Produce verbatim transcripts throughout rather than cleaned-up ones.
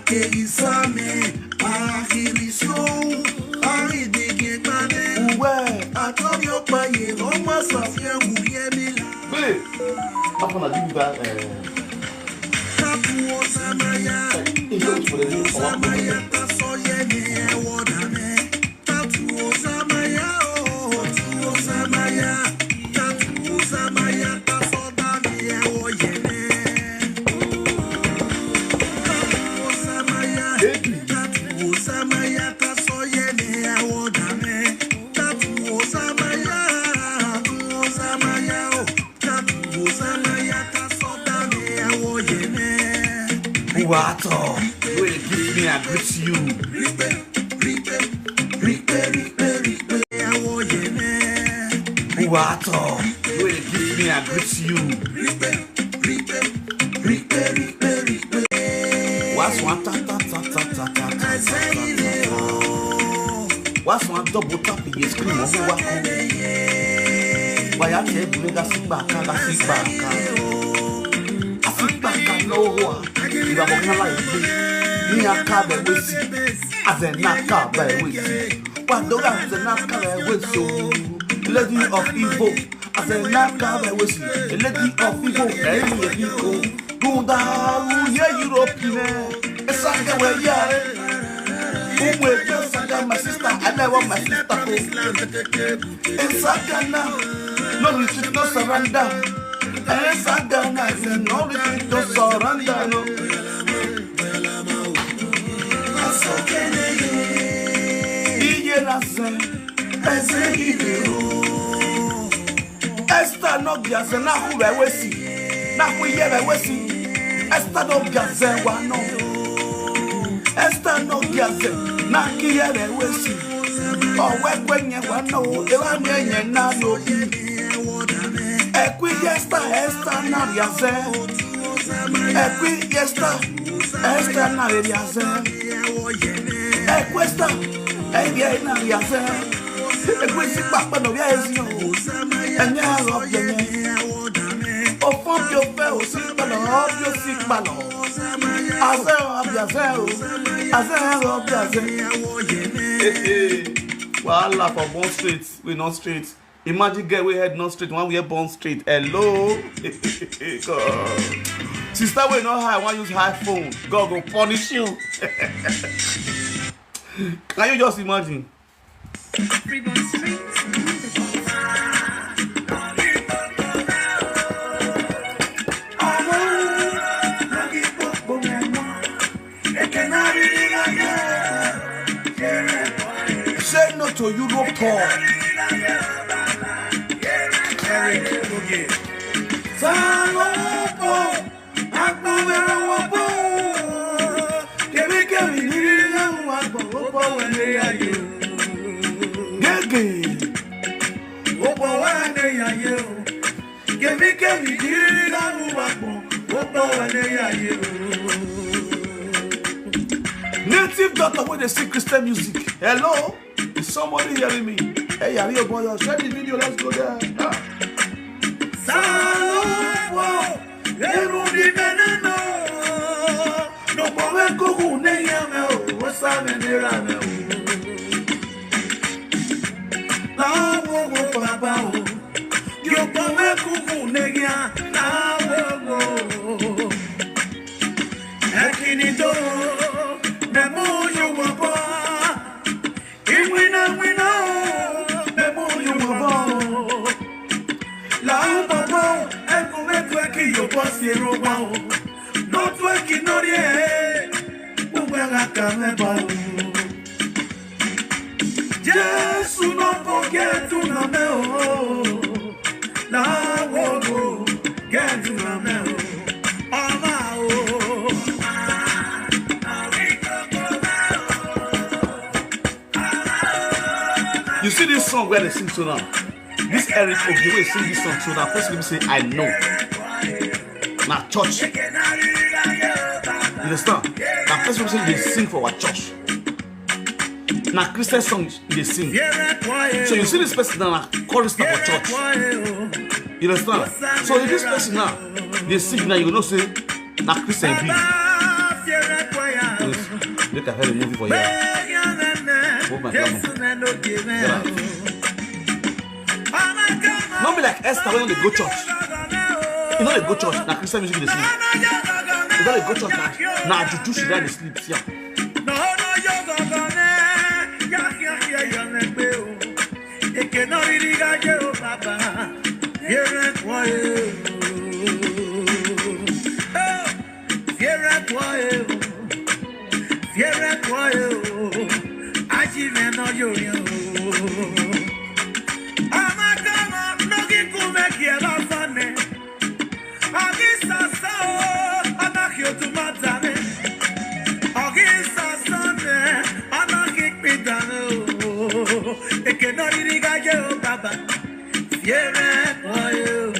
Keisame, Ahirisho, Aridegepane, Uwe, Atoriopaye, Roma Safia, Uriemila. Wait, how can I do that? Uh, Tapu Osamaya, Tapu Osamaya, Tasoyene, Awodame. Tapu Osamaya, oh, Tapu Osamaya, Tapu Osamaya, Tasodame, Awoyene. Tapu Osamaya, Tapu Osamaya, Tasoyene, Awodame. Tapu Osamaya, Tapu Osamaya, oh. Wato, you dey give me, I greet you. Wato, you dey give me, I greet you. What's one ta ta ta ta ta ta ta ta ta? What's one double tap in your screen? What's one? Why I tell you that sit back and that sit back? I sit back and no one. You have a life. Me a car by wait. As a knock car by wait. What do I say knock car by wait? So, lady of evil. As a knock car by wait. A lady of evil. Hey, lady of evil. Gunda, yeah, Europe, man. It's like a way, yeah. Who will just suck my sister? I never want my sister. It's like a now. No retreat, no surrender. It's like a now. No retreat, no surrender. No. Iye na se, ese gidi o. Esther no biaze na hu be wesi. Na hu ye be wesi. Esther no biaze wa no. Esther no biaze na ki ye be wesi. O we kwe nye wa no, e wa nye nye na no bi. Ekwi Esther, Esther na biaze. Ekwi Esther, Esther na biaze. Ekwi Esther, Esther na biaze. Ekwi si papa no bia ezi o. Enye ro bia enye. Ofo bi ofe o si pa lo, bi o si pa lo. Aze o abi aze o. Aze o abi aze. Hey, hey. Wahala for Bond Street. We not straight. Imagine girl wey head not straight, one wey born straight. Hello? God. Sister wey no high, wan use high phone. God go punish you. Can you just imagine? Say no to Europe tour. Eric Oge. Salopo, akpọwere wopo. Kemi kemi niri na wa wopo wele ya yo. Gege. Wopo wele ya yo. Kemi kemi niri na wa wopo wele ya yo. Native daughter wey dey sing Christian music. Hello? Is somebody hearing me? Hey, Yari Oboyo, share the video. Let's go there. Ah. Salopo, eru di meneno. No pove kuku ne yame o, osame ne rame o. La wo wo papa o. Yo pove kuku ne ya, la wo wo. Ekini do, me mo yo wo pa. Iwina wina o, me mo yo wo pa. La wo wo, e ko me tu eki yo pa si ro wa o. No tu eki no rie, u ga ga ka me ba o. Jesu no forget to na me o. Na wo go get to na me o. Ama o. You see this song where they sing so now? This Eric Obi wey sing this song so now, first let me say I know. Na church. You understand? Na person wey say dey sing for our church. Na Christian song dey sing. So you see this person now, na chorister for church. You understand? So if this person now dey sing now, you go know say na Christian e be. Make I help you move it for you. Hold my camera. Get out. No be like Esther wey no dey go church. You no dey go church, na Christian music you dey sing. You no dey go church, na, na juju she dey sleep. See am. Eke no riri ga je o baba, yere kwa e o. Fiere kwa e o, fiere kwa e o, aji me no yori o. Ama kama no ki kume ki e ba fane. Agi sasa o, ana ki o tu matane. Agi sasa ne, ana ki pidane o. Eke no riri ga je o baba, fiere kwa e o.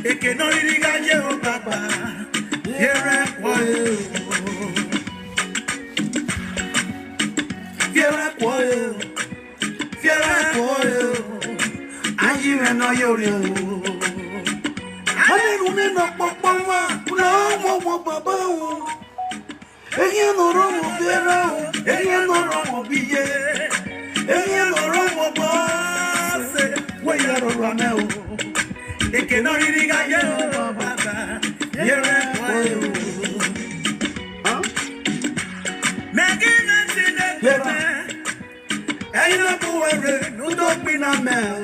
Eke no riri ga je o baba, fiere kwa e o. Fiere kwa e o. Fiere kwa e o. Aji me no yori o. Ani nu ne no popo wa, kuna wo wo baba o. Eyin no ro mo fiere o, eyin no ro mo biye. Eyin no ro mo bo se, we ya ro ra me o. Eke no riri ga je o baba, fiere kwa e o. Huh? Megi na ti ne. Fiere. Eyin na bu were, nu do gbi na me o.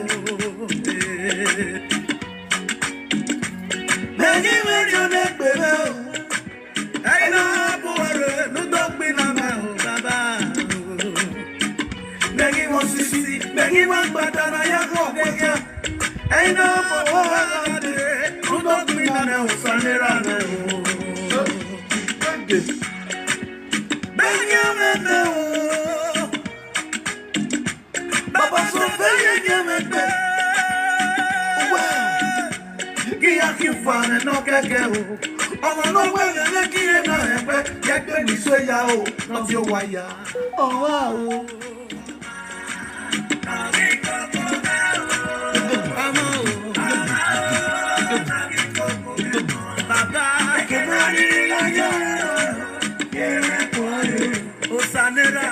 Megi me jo ne pe me o. Eyin na bu were, nu do gbi na me o, baba. Megi mo sisi, megi mo gbada na ya ko gbe ya. Eyin na bu were, nu do gbi na me o, sanera me o. Begi me me o. Baba so fe ye ye me pe. Uwe. Ki ya ki fa ne no keke o. Ọmọ no we le le ki ye na e pe. Ye pe mi so ya o. No ti o wa ya. O wa o. Ọmọ o. Baba ke mari la ya. Ye ko yo. Osanera.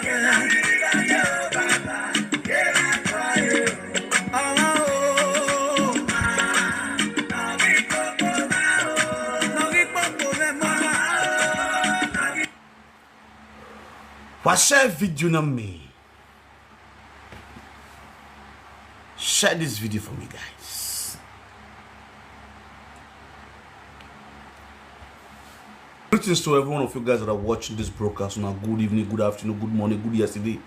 Wa share video na me. Share this video for me, guys. Greetings to every one of you guys that are watching this broadcast. Now, good evening, good afternoon, good morning, good yesterday.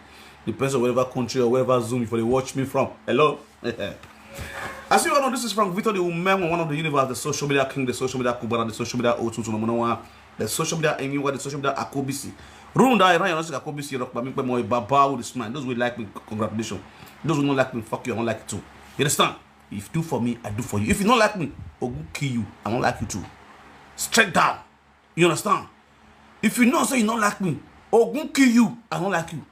Depends on whatever country or wherever Zoom you for dey watch me from. Hello. As you all know, this is Frank Victor, the woman, one of the universe, the social media king, the social media kubana, the social media otu, the social media emi, the social media akobisi. Runda, I know you akobisi, rock, but me, but my baba with the smile. Those who like me, congratulations. Those who don't like me, fuck you, I don't like it too. You understand? If you do for me, I do for you. If you don't like me, Ogun kill you, I don't like you too. Straight down. You understand? If you know say you don't like me, Ogun kill you, I don't like you.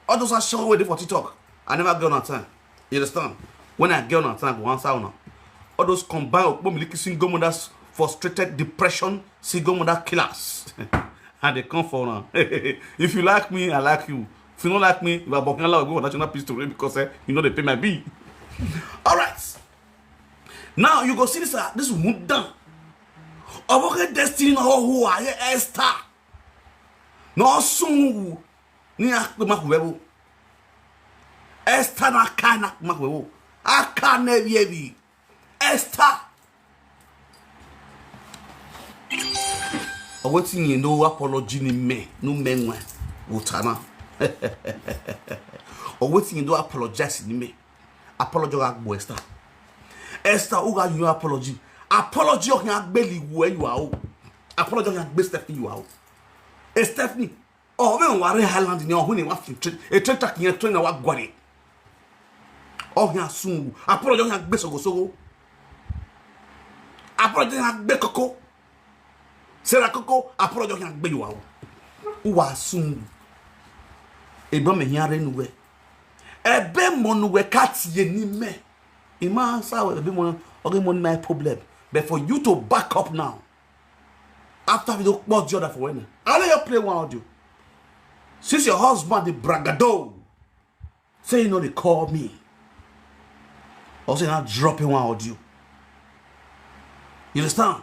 All those are show wey dey for TikTok. I never get on time. You understand? When I get on time, I go answer una. All those combined Okpomiliki single mothers, frustrated depression, single mother killers. And they come for una. If you like me, I like you. If you don't like me, you are booking a lot of people for national peace to read because eh, you know they pay my bill. All right. Now you go see this, uh, this woman down. Oboke destiny na ho hu aye Esther. No soon ni akpe makuwebo. Esther na kai na makuwebo. Aka na ebi ebi. Esther. Owetin you know apology ni me, no me nwe. Wotana. Owetin you know apologize ni me. Apology ga gbo Esther. Esther, who got you apology? Apology o hin agbeli where you are o. Apology o hin agbe Stephanie you are o. E Stephanie, o me ware Highland ni o hu ni wa fi train. E train track yen train wa gware. Ohia sun. Apology ohia gbe sogo sogo. Apology ohia gbe koko. Sera koko, apology ohia gbe yuwa. Uwa sun. Ebe me hia re nuwe. Ebe mo nuwe ka tie ni me. Ima sa we ebe mo, okay, mo my problem. But for you to back up now, after we don't put the other for when, I let you play one audio. Since your husband, the bragado, say you know they call me, or say not dropping one audio. You understand?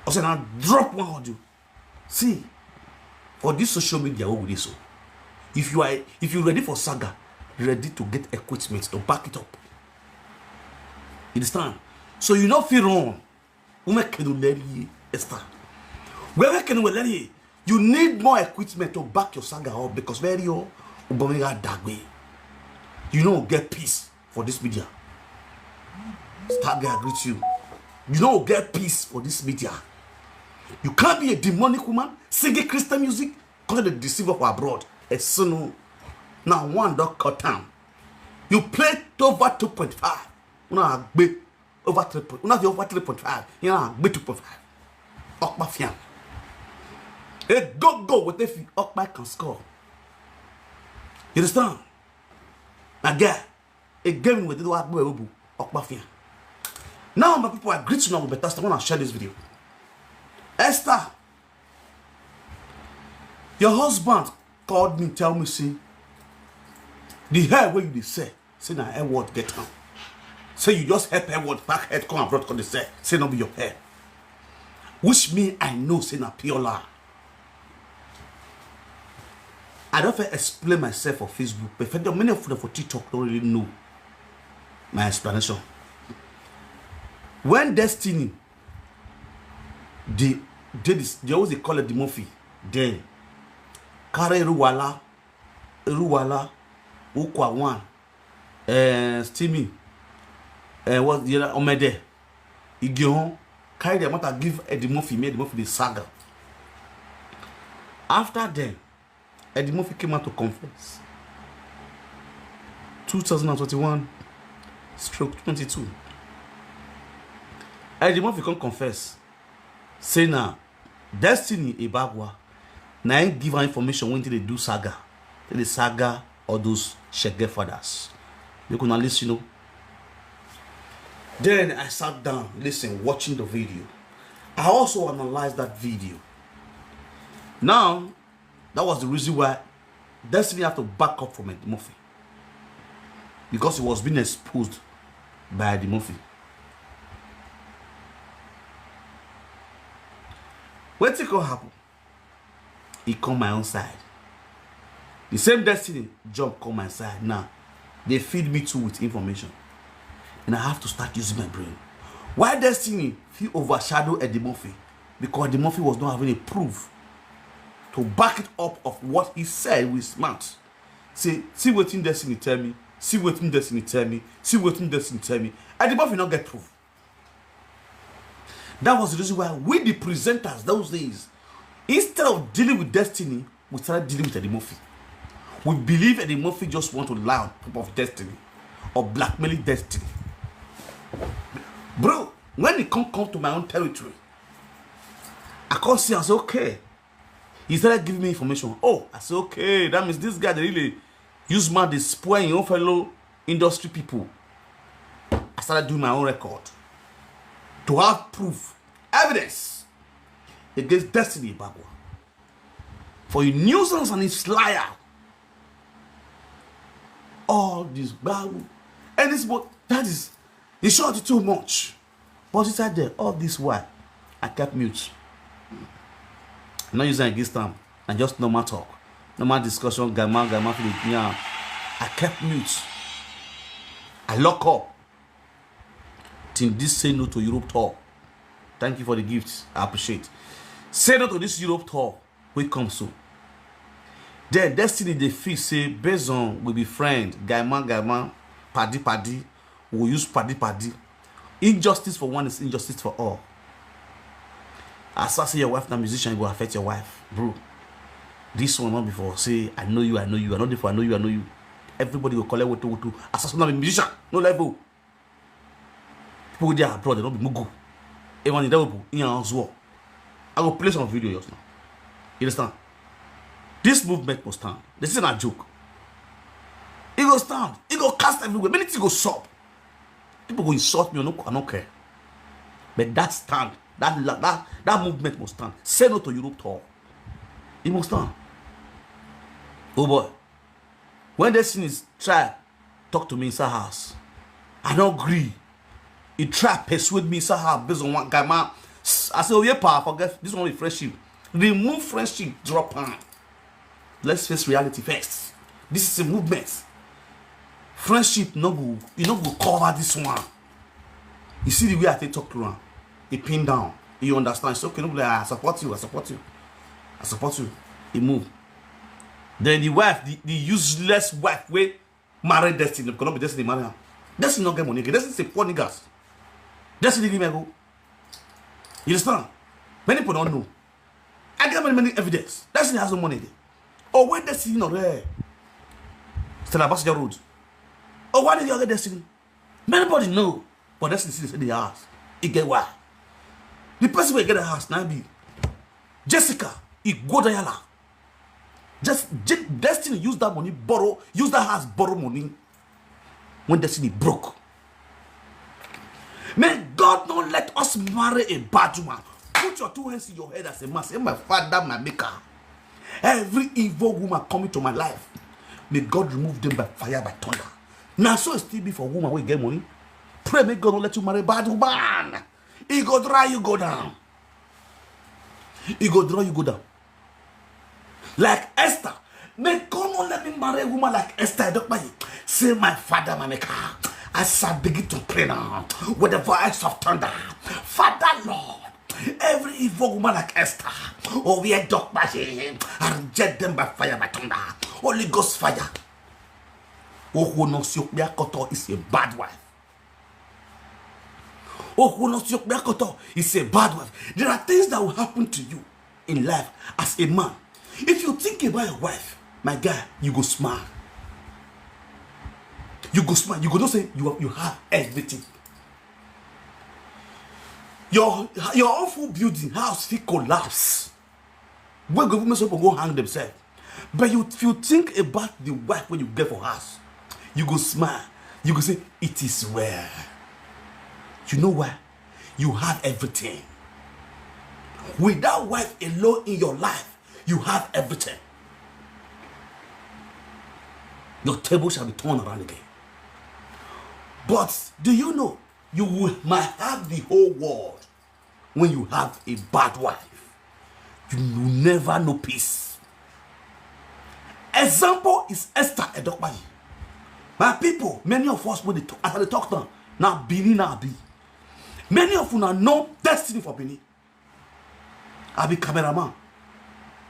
Or say not drop one audio. See, for this social media, what will they so? If you are, if you're ready for saga, ready to get equipment to back it up. You understand? So you know, feel wrong. Ume kenu leri, Esther. Where can we leri? You need more equipment to back your saga up because very, oh, Ubomega Dagwe. You know, get peace for this media. Star guy, I greet you. You don't get peace for this media. You can't be a demonic woman singing Christian music, come to the deceiver for abroad. A son, now one dog cut down. You play over two point five. Una be over three point. Una be over three point five. You know, be two point five. Okpa fiam. A go go with if Okpa can score. You understand? Again, a game with the Okpa fiam. Now, my people, I greet you now with better stuff. I want to share this video. Esther, your husband called me, tell me, see, the hair where you dey sell, say na Edward get am. Say you just help Edward pack head come abroad, come dey sell, say no be your hair. Which me, I know, say na pure lie. I don't fit explain myself for Facebook, but for the many of them for TikTok don't really know my explanation. When Destiny, they, they, they always dey call it the Murphy, then carry Ruwala, Ruwala, Ukwa one, uh, Steamy, uh, what the other, Omede, Igihon, carry the matter give Eddie Murphy, make Eddie Murphy the saga. After them, Eddie Murphy came out to confess. Two thousand and twenty-one stroke twenty-two. Eddie Murphy come confess. Say na Destiny Ibagwa na him give her information when they do saga. They dey saga all those shege fathers. Make una listen, you know. Then I sat down, listen, watching the video. I also analyzed that video. Now, that was the reason why Destiny had to back up from Eddie Murphy, because he was being exposed by Eddie Murphy. Wetin come happen? He come my own side. The same Destiny jump come my side now. They feed me too with information. And I have to start using my brain. Why Destiny feel overshadow Eddie Murphy? Because Eddie Murphy was not having a proof to back it up of what he said with his mouth. Say, see wetin Destiny tell me, see wetin Destiny tell me, see wetin Destiny tell me. Eddie Murphy not get proof. That was the reason why we, the presenters those days, instead of dealing with Destiny, we started dealing with Eddie Murphy. We believe Eddie Murphy just want to lie on top of Destiny or blackmailing Destiny. Bro, when he come come to my own territory, I come see and say, okay. He started giving me information. Oh, I say, okay, that means this guy dey really use mouth dey spoil him own fellow industry people. I started doing my own record to have proof, evidence against Destiny Ibagwa for his nuisance and his liar. All this Bible and this, but that is, in short, too much. But inside there, all this while, I kept mute. Not using against them. I just normal talk, normal discussion, grandma, grandma, Philip, yeah. I kept mute. I lock up. Till this say no to Europe tour. Thank you for the gift. I appreciate. Say no to this Europe tour. We come so. Then Destiny dey feel say, based on we be friend, guy man, guy man, paddy paddy, we use paddy paddy. Injustice for one is injustice for all. As I say your wife na musician, e go affect your wife, bro. This one not before say I know you, I know you. I know before I know you, I know you. Everybody go collect woto woto. As soon as a musician, no level. People wey dey abroad, they no be mugu. Even the devil in your house war. I go play some video just now. You understand? This movement must stand. This is not a joke. It go stand. It go cast everywhere. Many things go sup. People go insult me. No, I don't care. But that stand, that that that movement must stand. Say no to Europe tour. It must stand. Oh boy. When this thing is try talk to me inside house, I don't agree. He try persuade me inside house based on one guy, man. I say, oh yeah, pa, forget this one with friendship. Remove friendship, drop hand. Let's face reality first. This is a movement. Friendship no go, you no go cover this one. You see the way I take talk to him. He pin down. You understand? It's okay. No, like, I support you. I support you. I support you. He move. Then the wife, the, the useless wife, wey marry Destiny, because not be Destiny marry her. Destiny not get money again. Destiny say poor niggas. Destiny give me go. You understand? Many people don't know. I get many, many evidence. Destiny has no money again. Oh, why Destiny not there? Stella Passenger Road. Oh, why did you get Destiny? Nobody know. But Destiny still say the house. He get why. The person wey get the house now be Jessica Ighodayala. Just Je- Destiny use that money borrow, use that house borrow money. When Destiny broke, may God not let us marry a bad woman. Put your two hands in your head as a man. Say, my father, my maker. Every evil woman coming to my life, may God remove them by fire, by thunder. Now so it still be for woman wey get money. Pray may God not let you marry bad woman. He go draw you go down. He go draw you go down. Like Esther. May God not let me marry a woman like Esther. Don't buy it. Say, my father, my maker. As I begin to pray now, with the voice of thunder, Father Lord, every evil woman like Esther, or we are dog by him, I reject them by fire, by thunder. Holy Ghost fire. Ohono Siokbiakoto is a bad wife. Ohono Siokbiakoto is a bad wife. There are things that will happen to you in life as a man. If you think about your wife, my guy, you go smile. You go smile. You go know say you have, you have everything. Your your awful building house fit collapse. Wey go even make some people go hang themselves. But you, if you think about the wife wey you get for house, you go smile. You go say, it is well. You know why? You have everything. With that wife alone in your life, you have everything. Your table shall be turned around again. But do you know you will, might have the whole world when you have a bad wife? You will never know peace. Example is Esther Edokpayi. My people, many of us wey dey talk, as I dey talk now, na Benin na be. Many of una know Destiny for Benin. I be cameraman.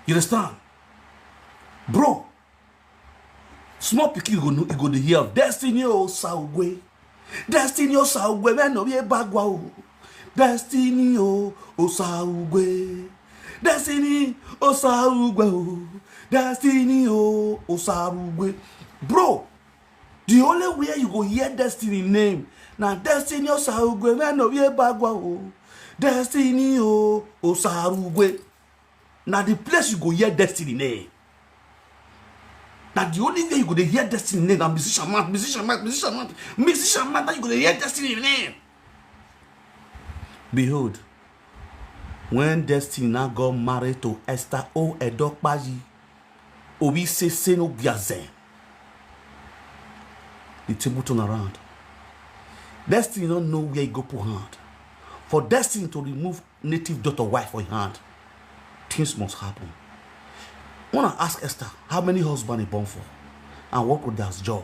You understand? Bro, small pikin go know, e go dey hear of Destiny Osaugwe. Destiny Osaugwe, man, no be a bagwa o. Destiny o, Osaugwe. Destiny Osaugwe o. Destiny o, Osaugwe. Bro, the only way you go hear Destiny name na Destiny Osaugwe, man, no be a bagwa o. Destiny o, Osaugwe. Na the place you go hear Destiny name. Na the only way you go dey hear Destiny name na musician man, musician man, musician man, musician man. That you go dey hear Destiny name. Behold, when Destiny now got married to Esther O Edokpayi, Obi say say no gyazen. The table turn around. Destiny don't know where he go put hand. For Destiny to remove native daughter wife for him hand, things must happen. Wanna ask Esther how many husband he born for and what could their job.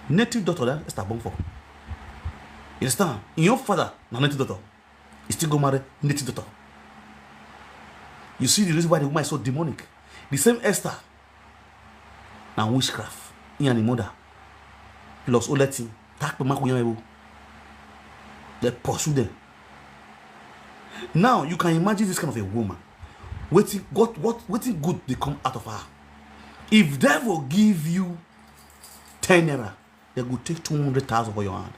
Native daughter that Esther born for. You understand? In your father, na native daughter. He still go marry native daughter. You see the reason why the woman is so demonic. The same Esther, na witchcraft. He and the mother. Plus Oletin. Takpe Makunyamebo. They pursue them. Now you can imagine this kind of a woman. Waiting, what what waiting good they come out of her. If devil give you ten naira, they go take two hundred thousand for your hand.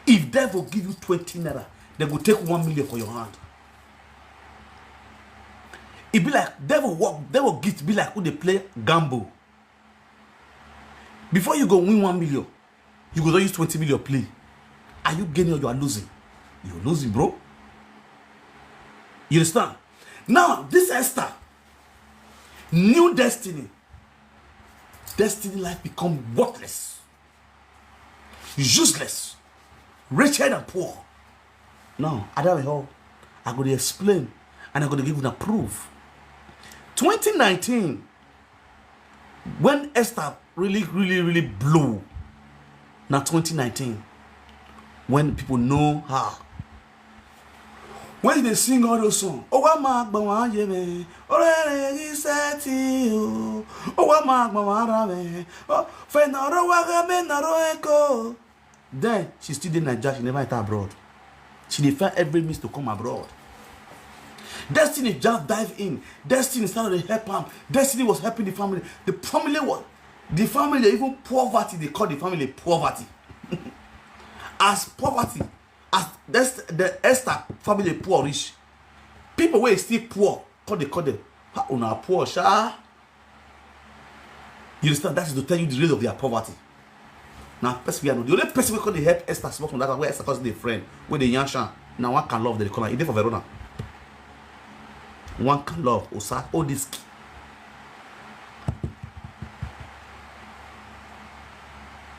If devil give you twenty naira, they go take one million for your hand. E be like devil work, devil gift be like who dey play gamble. Before you go win one million, you go don use twenty million play. Are you gaining or you are losing? You're losing, bro. You understand? Now, this Esther, new destiny. Destiny life become worthless, useless, wretched and poor. Now, I don't know how I go to explain and I go to give you a proof. twenty nineteen, when Esther really, really, really blew, now twenty nineteen, when people know her, when they sing all those songs, oh, what my gbọ̀n ayé mi, ọ̀rẹ́ rẹ̀ rí sẹ́tì o, oh, what my gbọ̀n ara mi, oh, fẹ́ nọ̀rọ̀ wá ká mi nọ̀rọ̀ ẹ̀kọ́. Then she still dey Naija, she never enter abroad. She dey find every means to come abroad. Destiny just dive in. Destiny started to help am. Destiny was helping the family. The family was, the family, even poverty, they call the family poverty. As poverty, as the Esther family poor reach, people wey still poor, come dey call them, "Ha, una poor sha." You understand? That is to tell you the rate of their poverty. Now, person we are not the only person wey come dey help Esther small from that time wey Esther come dey friend, wey dey yarn am, na One Can Love, they call am. E dey for Verona. One Can Love, Osa, Odiski.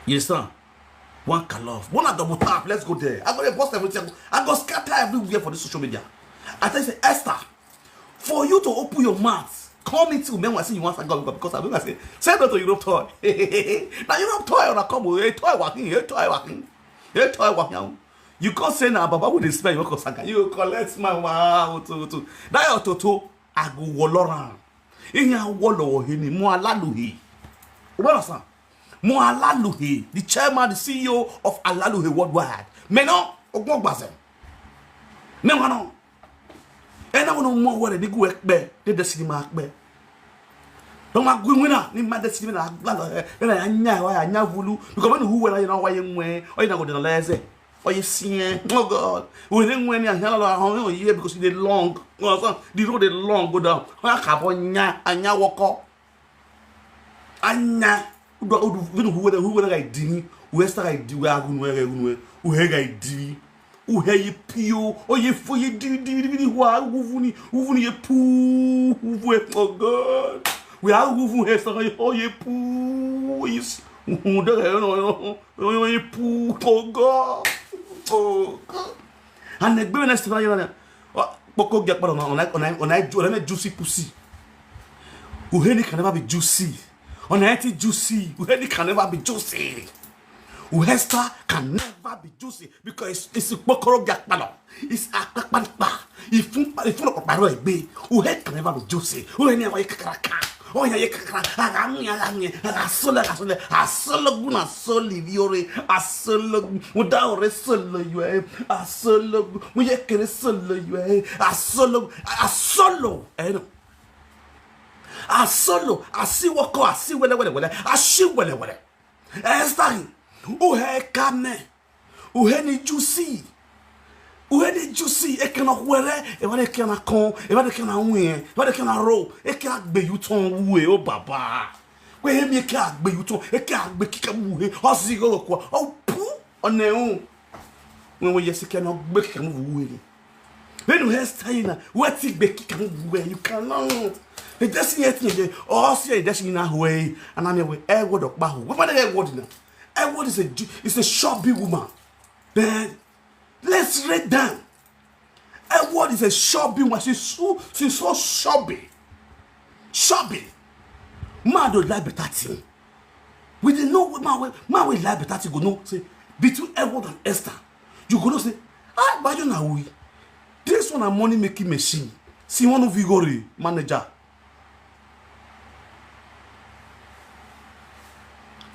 You understand? One Can Love. Wanna double tap? Let's go there. I go dey post everything. I go scatter everywhere for this social media. I tell you, say, Esther, for you to open your mouth, call me till men say you want to go because I will say, say no to Europe toy. Now Europe toy on a come, hey toy walking, hey toy walking, hey toy walking. You can't say na Baba with the smell, you go sanga. You collect my wow, to to. That your toto, I go walloran. Inya wallow hini, mo alaluhi. Well, sir. Mo Alaluhe, the chairman, the C E O of Alaluhe Worldwide. Meno, Ogbogbazem. Meno, ena wono mo wore ni gu ekpe, de destiny ma ekpe. No ma gu wina ni ma destiny na gbalo, eh, na anya wa anya vulu. Because when who were na wa ye nwe, o na go de na leze. O ye sie, oh God. We dey nwe ni anya lo ahun ye because e dey long. You understand? The road dey long go down. Wa ka bo nya, anya woko. Anya, udu udu vinu huwe huwe ga idini, uwe sta ga idini, uwe agunwe ga igunwe, uhe ga idini, uhe ye pio, o ye fo ye diri diri diri wa uvuni uvuni ye pu, uwe, oh God. We are uvu he sa ye, o ye pu, yes. Uhu de no no no ye pu, oh God. Oh God. And the business to you. Kpoko get part of my online online online ju- online juicy pussy. Uheni can never be juicy. Onaeti juicy. Uheni can never be juicy. Uhesta can never be juicy because it's it's kpokoro get part of. It's a kpakpa. If you if you look at my way, uhe can never be juicy. Uheni awa kakaraka. Oh yeah, yeah, kaka, aga mi, aga mi, aga solo, aga solo, a solo guna soli viore, a solo muda ore solo yue, a solo muyekere solo yue, a solo, a solo, eh no, a solo, a si woko, a si wele wele wele, a si wele wele. Esther, uhe kame. Uheni juicy. Uheni juicy. Ekena where. Eba de kena kon. Eba de kena win. Eba de kena roll. Eke agbe yuton ue o baba. We he mi eke agbe yuton. Eke agbe kika ue. Ozi go kwa. O pu. One un. When we yesi kena gbe kika ue. When you hairstyle na, what it be kika ue? You cannot. The destiny yet ni. O si the destiny na ue. And I'm here with Edward Okpahu. What about the Edward now? Edward is a Ju- is a chubby woman. Then let's read down. Edward is a chubby woman. She's so she's so chubby. Chubby. Man don't like better thing. We dey know man wey man wey like better thing go know say between Edward and Esther, you go know say ah gbajo na we. This one na money making machine. See one of Vigore manager.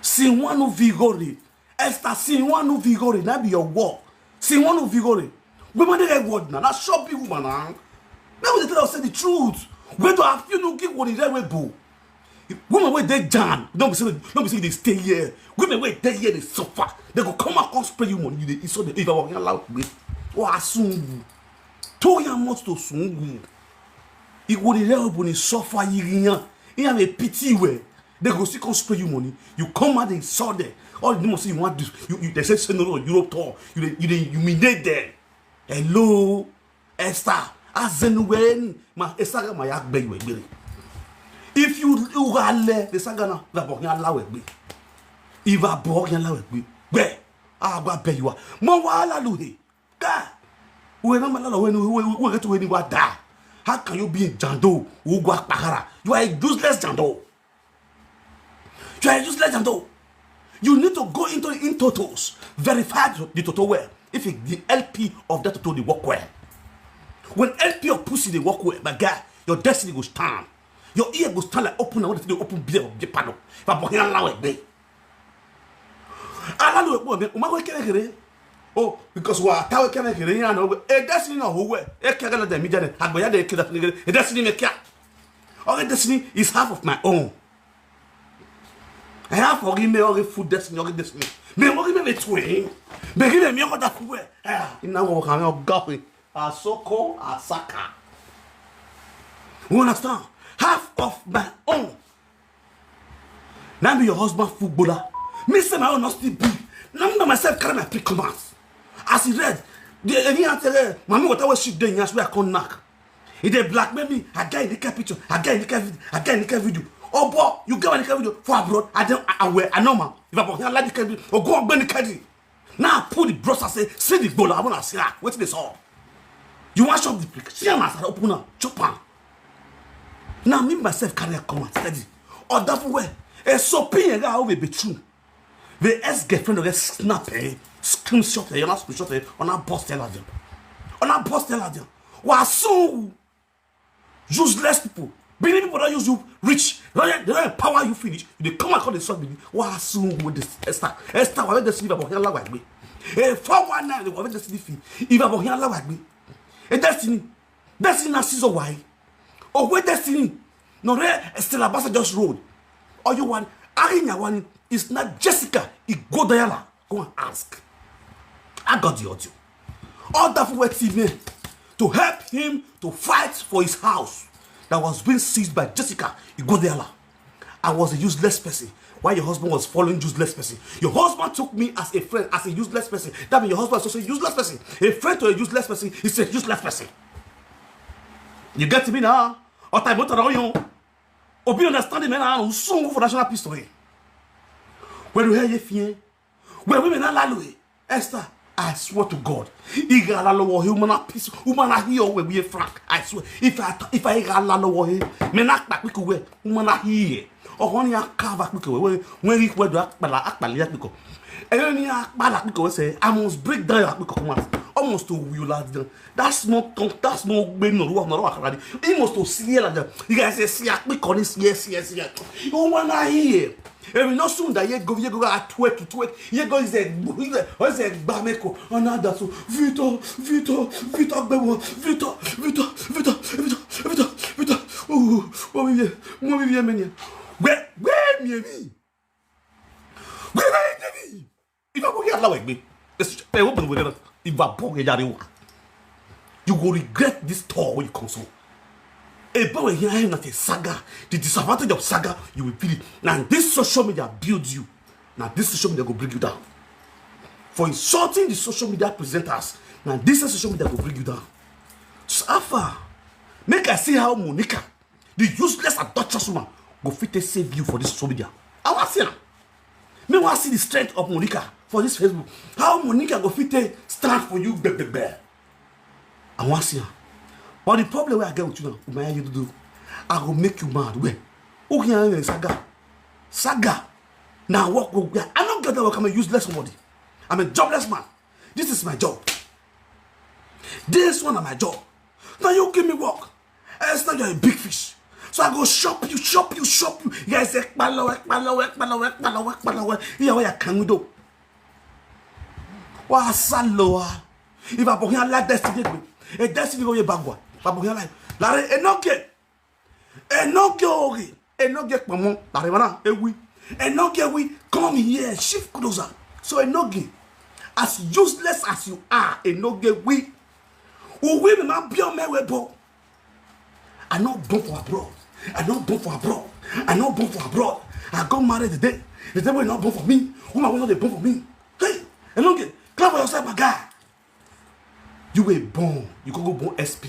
See one of Vigore Esther, see one of Vigore na be your work. See one of Vigore. Women dey get word na. Na shopping woman na. Now we dey tell us say the truth. We to have you no give what the right way bo. Women wey dey jam, no be say, no be say they stay here. Women wey dey here dey suffer. They go come out come spray you money. You dey insult them. If I walk in loud way, oh, I soon to your mouth to soon. It would help when you suffer. You have a pity way. They go still come spray you money. You come out and insult them. All the demons say you want this. You, you they say say no no Europe tour. You dey, you dey humiliate them. Hello, Esther. Azenuwen ma Esther ma ya gbe iwe gbere. If you ugale the sagana, the bohnya lawe gbe. Iva bohnya lawe gbe. Gbe. Agwa be you are. Mo wa la luhe. Ga. We na malala we we we get we ni wa da. How can you be a jando? Ugwa pahara. You are a useless jando. You are a useless jando. You need to go into the intotos, verify the toto well. If it, the L P of that toto dey work well, when L P of pussy dey work well, my guy, your destiny go stand. Your ear go stand like open na when they open beer of Japan. If I bohnya lawe gbe. Alalu ekpo me, uma ko kere kere. Oh, because wa tawe kere kere ya no. E destiny no ho we. E kere na de mi jane. Agbo ya de kere kere. E destiny me kia. Okay, destiny is half of my own. I have for me okay full destiny, okay destiny. Me okay me between. Me give me okay that full. Ah, ina wo ka me oga we. Asoko asaka. You understand? Half of my own. Now be your husband footballer. Me say my own not still big. Now me myself carry my pick commands. As he read, the any answer, mommy water was shit then yes where I come knock. If they blackmail me, I get in the picture, I get in the video, I get in the video. Oh boy, you get in the video for abroad. I don't, I wear, I know man. If I book here like the video, or go up in the caddy. Now I pull the brush and say, see the goal, I wanna see that. What's this all? You want shop the pick? See how I open up, chop am. Now me myself carry a come and steady. Or that way, a so pin a guy will be true. The ex girlfriend will get snap eh, screenshot eh, on a screenshot eh, on a boss tell her. On a boss tell her. Wa so useless people. Believe people don't use you rich. They don't, they don't empower you finish. You dey come and call the sub. Wa so with this Esther. Esther, why they sleep about here like me? Eh, four one nine, they were just sleeping. If about here like me. A destiny. Destiny na season why. Oh, where destiny? No, re Stella Basa just road. Or you want Arinya one is not Jessica Igodayala. Go and ask. I got the audio. All that for T V to help him to fight for his house that was being seized by Jessica Igodayala. I was a useless person. Why your husband was following useless person? Your husband took me as a friend, as a useless person. That means your husband is also a useless person. A friend to a useless person is a useless person. You get me now? Or time what around you? Obi understand me now. Soon for national peace to him. When you hear you fear, when women are lalo, Esther, I swear to God, igala lowo human peace, human here we we frank. I swear, if I if I igala lowo he, me na kpa kpiko we, human here. Oh, when you cover kpiko we, when you we do akpala akpala ya kpiko. And when you akpala kpiko we say, I must break down your kpiko come out. Almost to will out down. That small tongue, that small baby no ruwa no ruwa karadi. He must to see like that. You guys say see kpiko this yes yes yes. Human here. Èmi náà sùn dà yé go yé go a twerk twerk yé go ìzẹ̀ ìzẹ̀ ìzẹ̀ gbà mí kò ọ̀nà àdàsù Victor Victor Victor gbẹ̀wò Victor Victor Victor Victor Victor Victor ooo wọ́n mi yẹ wọ́n mi yẹ mẹ́ni ẹ̀ wẹ́ wẹ́ mi ẹ̀ mi wẹ́ wẹ́ mi ẹ̀ mi. If I go here allow me, ẹ wọ́n bọ̀ wẹ́rẹ́ if I bọ̀ wẹ́rẹ́ yàrá wa, you go regret this tour when you come so. Ebe we here na the saga, the disadvantage of saga, you will feel it. Now this social media builds you. Now this social media go bring you down. For insulting the social media presenters, now this social media go bring you down. So Alpha, make I see how Monica, the useless adulterous woman, go fit take save you for this social media. I want see am. Me want see the strength of Monica for this Facebook. How Monica go fit take stand for you, bebe. I wan see am. But the problem wey I get with you now, Umaya Yedudu, I go make you mad. Where? Who can I saga? Saga. Now work go where? I don't get that work. I'm a useless somebody. I'm a jobless man. This is my job. This one is my job. Now you give me work. It's not you're a big fish. So I go shop you, shop you, shop you. Yeah, it's a palawe, palawe, palawe, palawe, palawe. Yeah, where can we do? Wa saloa. If I bohia la destiny me, a destiny go ye bagwa. If I bohia like, la re enoke, enoke oge. Enogie Pomo, Larivana, Ewi. Enogie, we come here, shift closer. So Enogie, as useless as you are, Enogie, we, we be my pure me we bo. I not born for abroad. I not born for abroad. I not born for abroad. I got married today. The devil not born for me. Woman will not dey born for me. Hey, Enogie, clap for yourself, my guy. You were born. You go go born S P.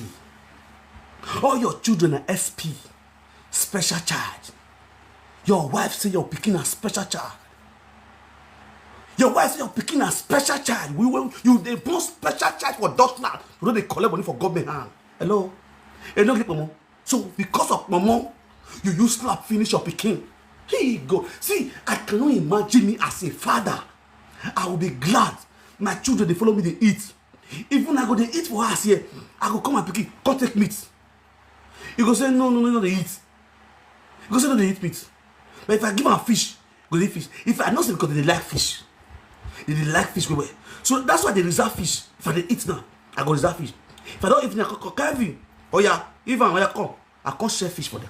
All your children are S P. Special child. Your wife say your pikin a special child. Your wife say your pikin a special child. We will, you dey born special child for Dutchland. You know they collect money for government hand. Hello? Enogie Pomo. So because of Pomo, you use slap finish your pikin. He go. See, I cannot imagine me as a father. I will be glad. My children, they follow me, they eat. Even I go, they eat for us here. I go come and pick it, come take meat. You go say, "No, no, no, no, they eat." You go say, "No, they eat meat." But if I give am fish, go dey fish. If I know say because they like fish, they dey like fish well well. So that's why they reserve fish. If I dey eat now, I go reserve fish. If I don't eat now, I go call Kevin. Oh yeah, Ivan, oh yeah, come. I come share fish for them.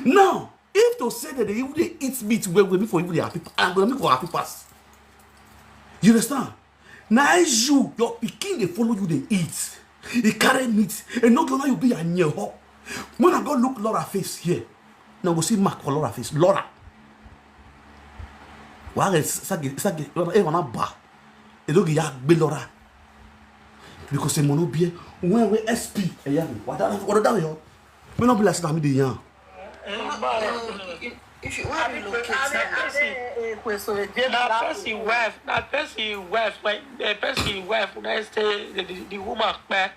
Now, if to say that they even dey eat meat well well, me for even dey happy, I'm gonna make for happy pass. You understand? Now you, your pikin dey follow you dey eat. He carry meat. And no gonna you be a near her. When I go look Laura face here, now go see mark for Laura face. Laura. Why is sagi sagi? Eh, wanna ba. E don't get be Laura. Because e mono be when we S P. Eh, yeah. What that? What that? Yo. Me no be like say na me dey yarn. If you want to relocate, na person wife, na person wife, like the person wife, na say the, the, the woman kpe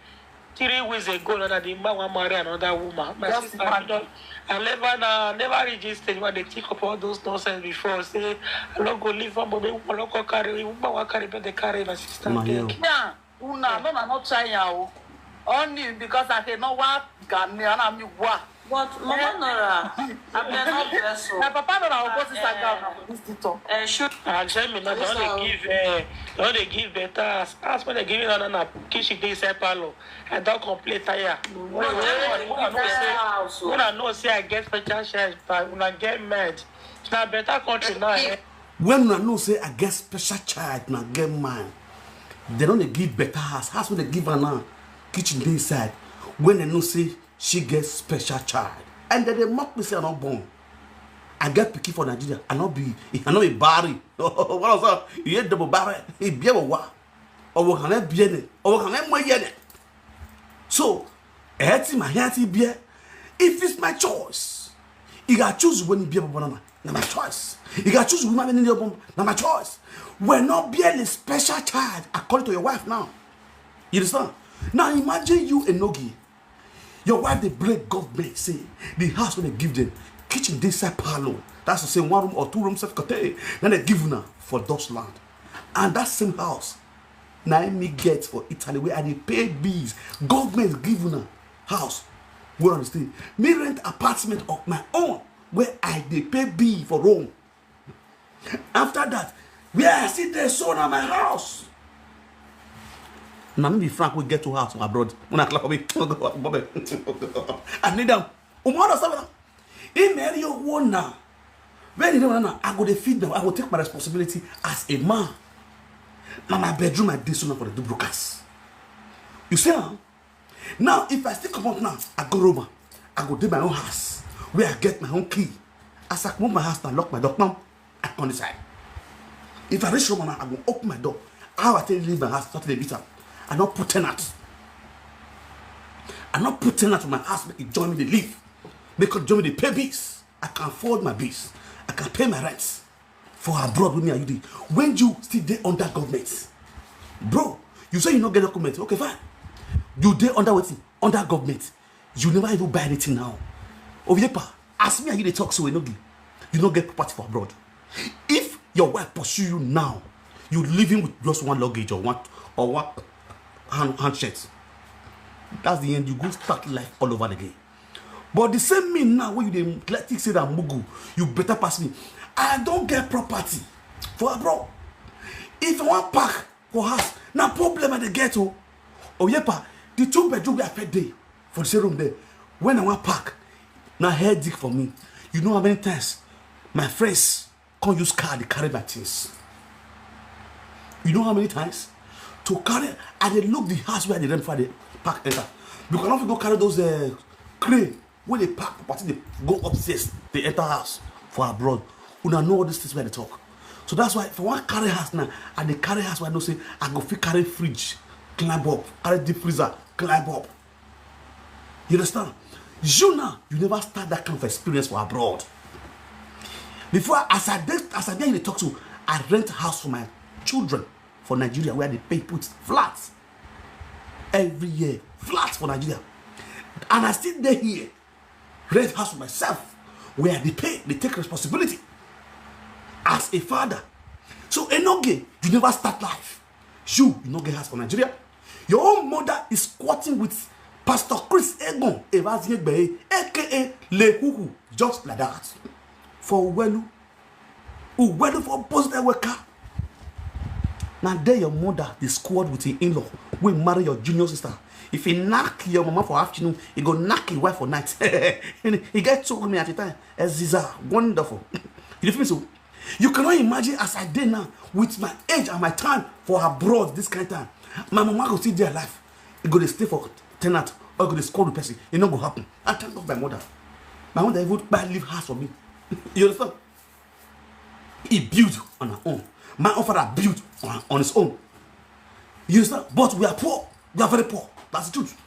three weeks ago, na the man wan marry another woman. My Just sister, marry. I don, I never, na, never reach this stage when they think about those nonsense before. Say, I no go leave one, but the woman no go carry, the woman wan carry, but they carry my sister. Una hear Take. o. Yeah, una no na not try am o. Only because I say no wa gani ana mi wa. But Mama Nora, abeg no vex o. My papa no na go see saga na for this dito. Eh, should And tell me now, they only give, uh, they only give better as as when they give me na na kitchen dey inside parlor. I don complain tire. When I know say, when I know say I get special child, but when I get mad, na better country now. Eh? When una know say I get special child, na get man. They don't dey give better house. House when they give her now, kitchen dey inside. When they know say she get special child, and then they mock me say I not born. I get picky for Nigeria. I not be. I not be Barry. What was that? You hear double Barry? He be a wa. Or what can I be any? Or what can I be any? So, healthy my healthy beer. If it's my choice, you gotta choose when you be a banana. Na my choice. You gotta choose woman in your bomb. Na my choice. We're not being a special child according to your wife now. You understand? Now imagine you a Nogi. Your wife they break government say the house when they give them kitchen they side parlor. That's to say one room or two rooms self contained. Then they give una for Dutch land. And that same house, now me get for Italy where I dey pay bills. Government give una house. Where I stay. Me rent apartment of my own where I dey pay bill for Rome. After that, where I sit there so na my house. Now me be Frank we get to house abroad. When I clap me, I need them. Umar Sabana. He marry your one now. When you know now, I go to feed them. I go take my responsibility as a man. Now my bedroom, I did so for the duplicas. You see, huh? Now if I still come out now, I go Roma. I go do my own house where I get my own key. As I come out my house, I lock my door. Pam, I come inside. If I reach Roma now, I go open my door. How I tell you leave my house, not the bitter. I don't put tenant. I not put tenant for my house, make it join me the leave. Make it join me the pay bills. I can afford my bills. I can pay my rents. For abroad with me and you dey. When you still dey under government, bro, you say you no get document. Okay, fine. You dey under wetin? Under government. You never even buy anything now. Oviepa, as me and you dey talk so, you no get property for abroad. If your wife pursue you now, you living with just one luggage or one or one hand handshirt. That's the end. You go start life all over again. But the same me now when you dey let it say that mugu, you better pass me. I don't get property for abroad. If I want park for house, na problem I dey get o. Oh yeah, pa, the two bedroom where I fit dey for the same room there. When I want park, na headache for me. You know how many times my friends come use car dey carry my things? You know how many times? To carry, I dey look the house where I dey rent before I dey pack enter. Because I no fit go carry those uh, crane wey dey pack property dey go upstairs dey enter house for abroad. Una know all these things wey I dey talk. So that's why if I wan carry house now, I dey carry house wey I know say I go fit carry fridge, climb up, carry deep freezer, climb up. You understand? You now, you never start that kind of experience for abroad. Before, as I dey, as I dey dey talk to, I rent house for my children for Nigeria where they pay put flat every year, flat for Nigeria, and I still dey here, rent house for myself where they pay, they take responsibility as a father. So Enoge, you never start life. You, you no get house for Nigeria. Your own mother is squatting with Pastor Chris Egon Evaziegbe, aka Lehuhu, just like that. For Uwelu, Uwelu for Bosnia Weka. Now there your mother dey squat with him in-law. We marry your junior sister. If he knock your mama for afternoon, he go knock his wife for night. And he get two women at a time. Eziza, wonderful. You feel me so? You cannot imagine as I dey now with my age and my time for abroad this kind of time. My mama go still dey alive. E go dey stay for tenant or e go dey squat with person. E no go happen. I thank God my mother. My mother even buy leave house for me. You understand? He built on her own. My own father built on, on his own. You understand? But we are poor. We are very poor. That's the truth.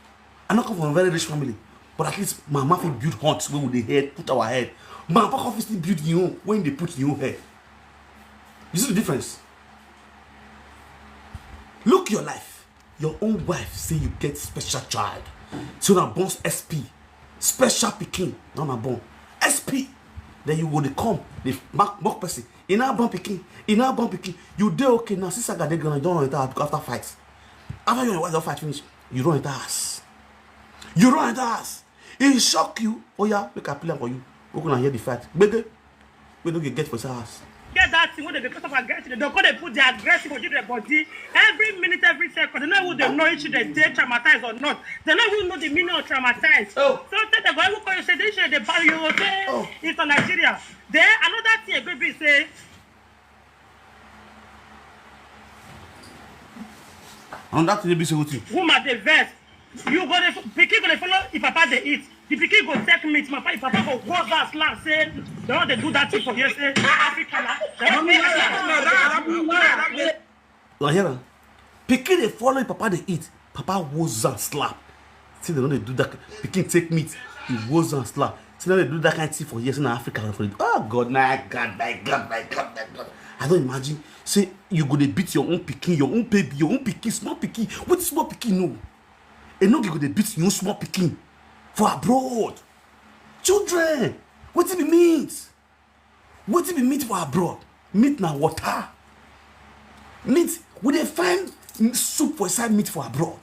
I no come from a very rich family, but at least my mama fit build hut wey we dey head, put our head. My papa fit still build him own when they put him own head. You see the difference? Look your life. Your own wife say you get special child. So now born S P, special pikin, no na born S P. Then you go dey come, dey mock, mock person. E now born pikin, e now born pikin. You dey okay now. Since I got the ground, you don run enter house after fight. After you and your wife don fight finish, you run enter house. You run enter house. E shock you. Oh yeah, make I play am for you. Make una hear the fight. Gbege. We no get get for inside house. Get that thing wey dem dey call am aggressive. Dem go dey put the aggressive for children body every minute, every second. Dem no even dey know if dem dey traumatized or not. Dem no even know the meaning of traumatized. Oh. So tey dem go even call you say this children dey bad, you go say oh, it's for Nigeria. Then another thing again be say another thing be say wetin? Woman dey vex. You go dey, pikin go dey follow if papa dey eat. The pikin go take meat, my papa, papa go go that land say they no dey do that thing for here, say Africa na. They no dey do that. Una hear am? Pikin dey follow if papa dey eat. Papa woza slap. Say they no dey do that. Pikin take meat, he woza slap. Say they no dey do that kind thing for here, say na Africa for it. Oh God, my God, my God, my God, my God. I don imagine. Say you go dey beat your own pikin, your own baby, your own pikin, small pikin. Wetin small pikin know? Enoge go dey beat your own small pikin for abroad. Children, wetin be meat? Wetin be meat for abroad? Meat na water. Meat, we dey find soup for inside meat for abroad.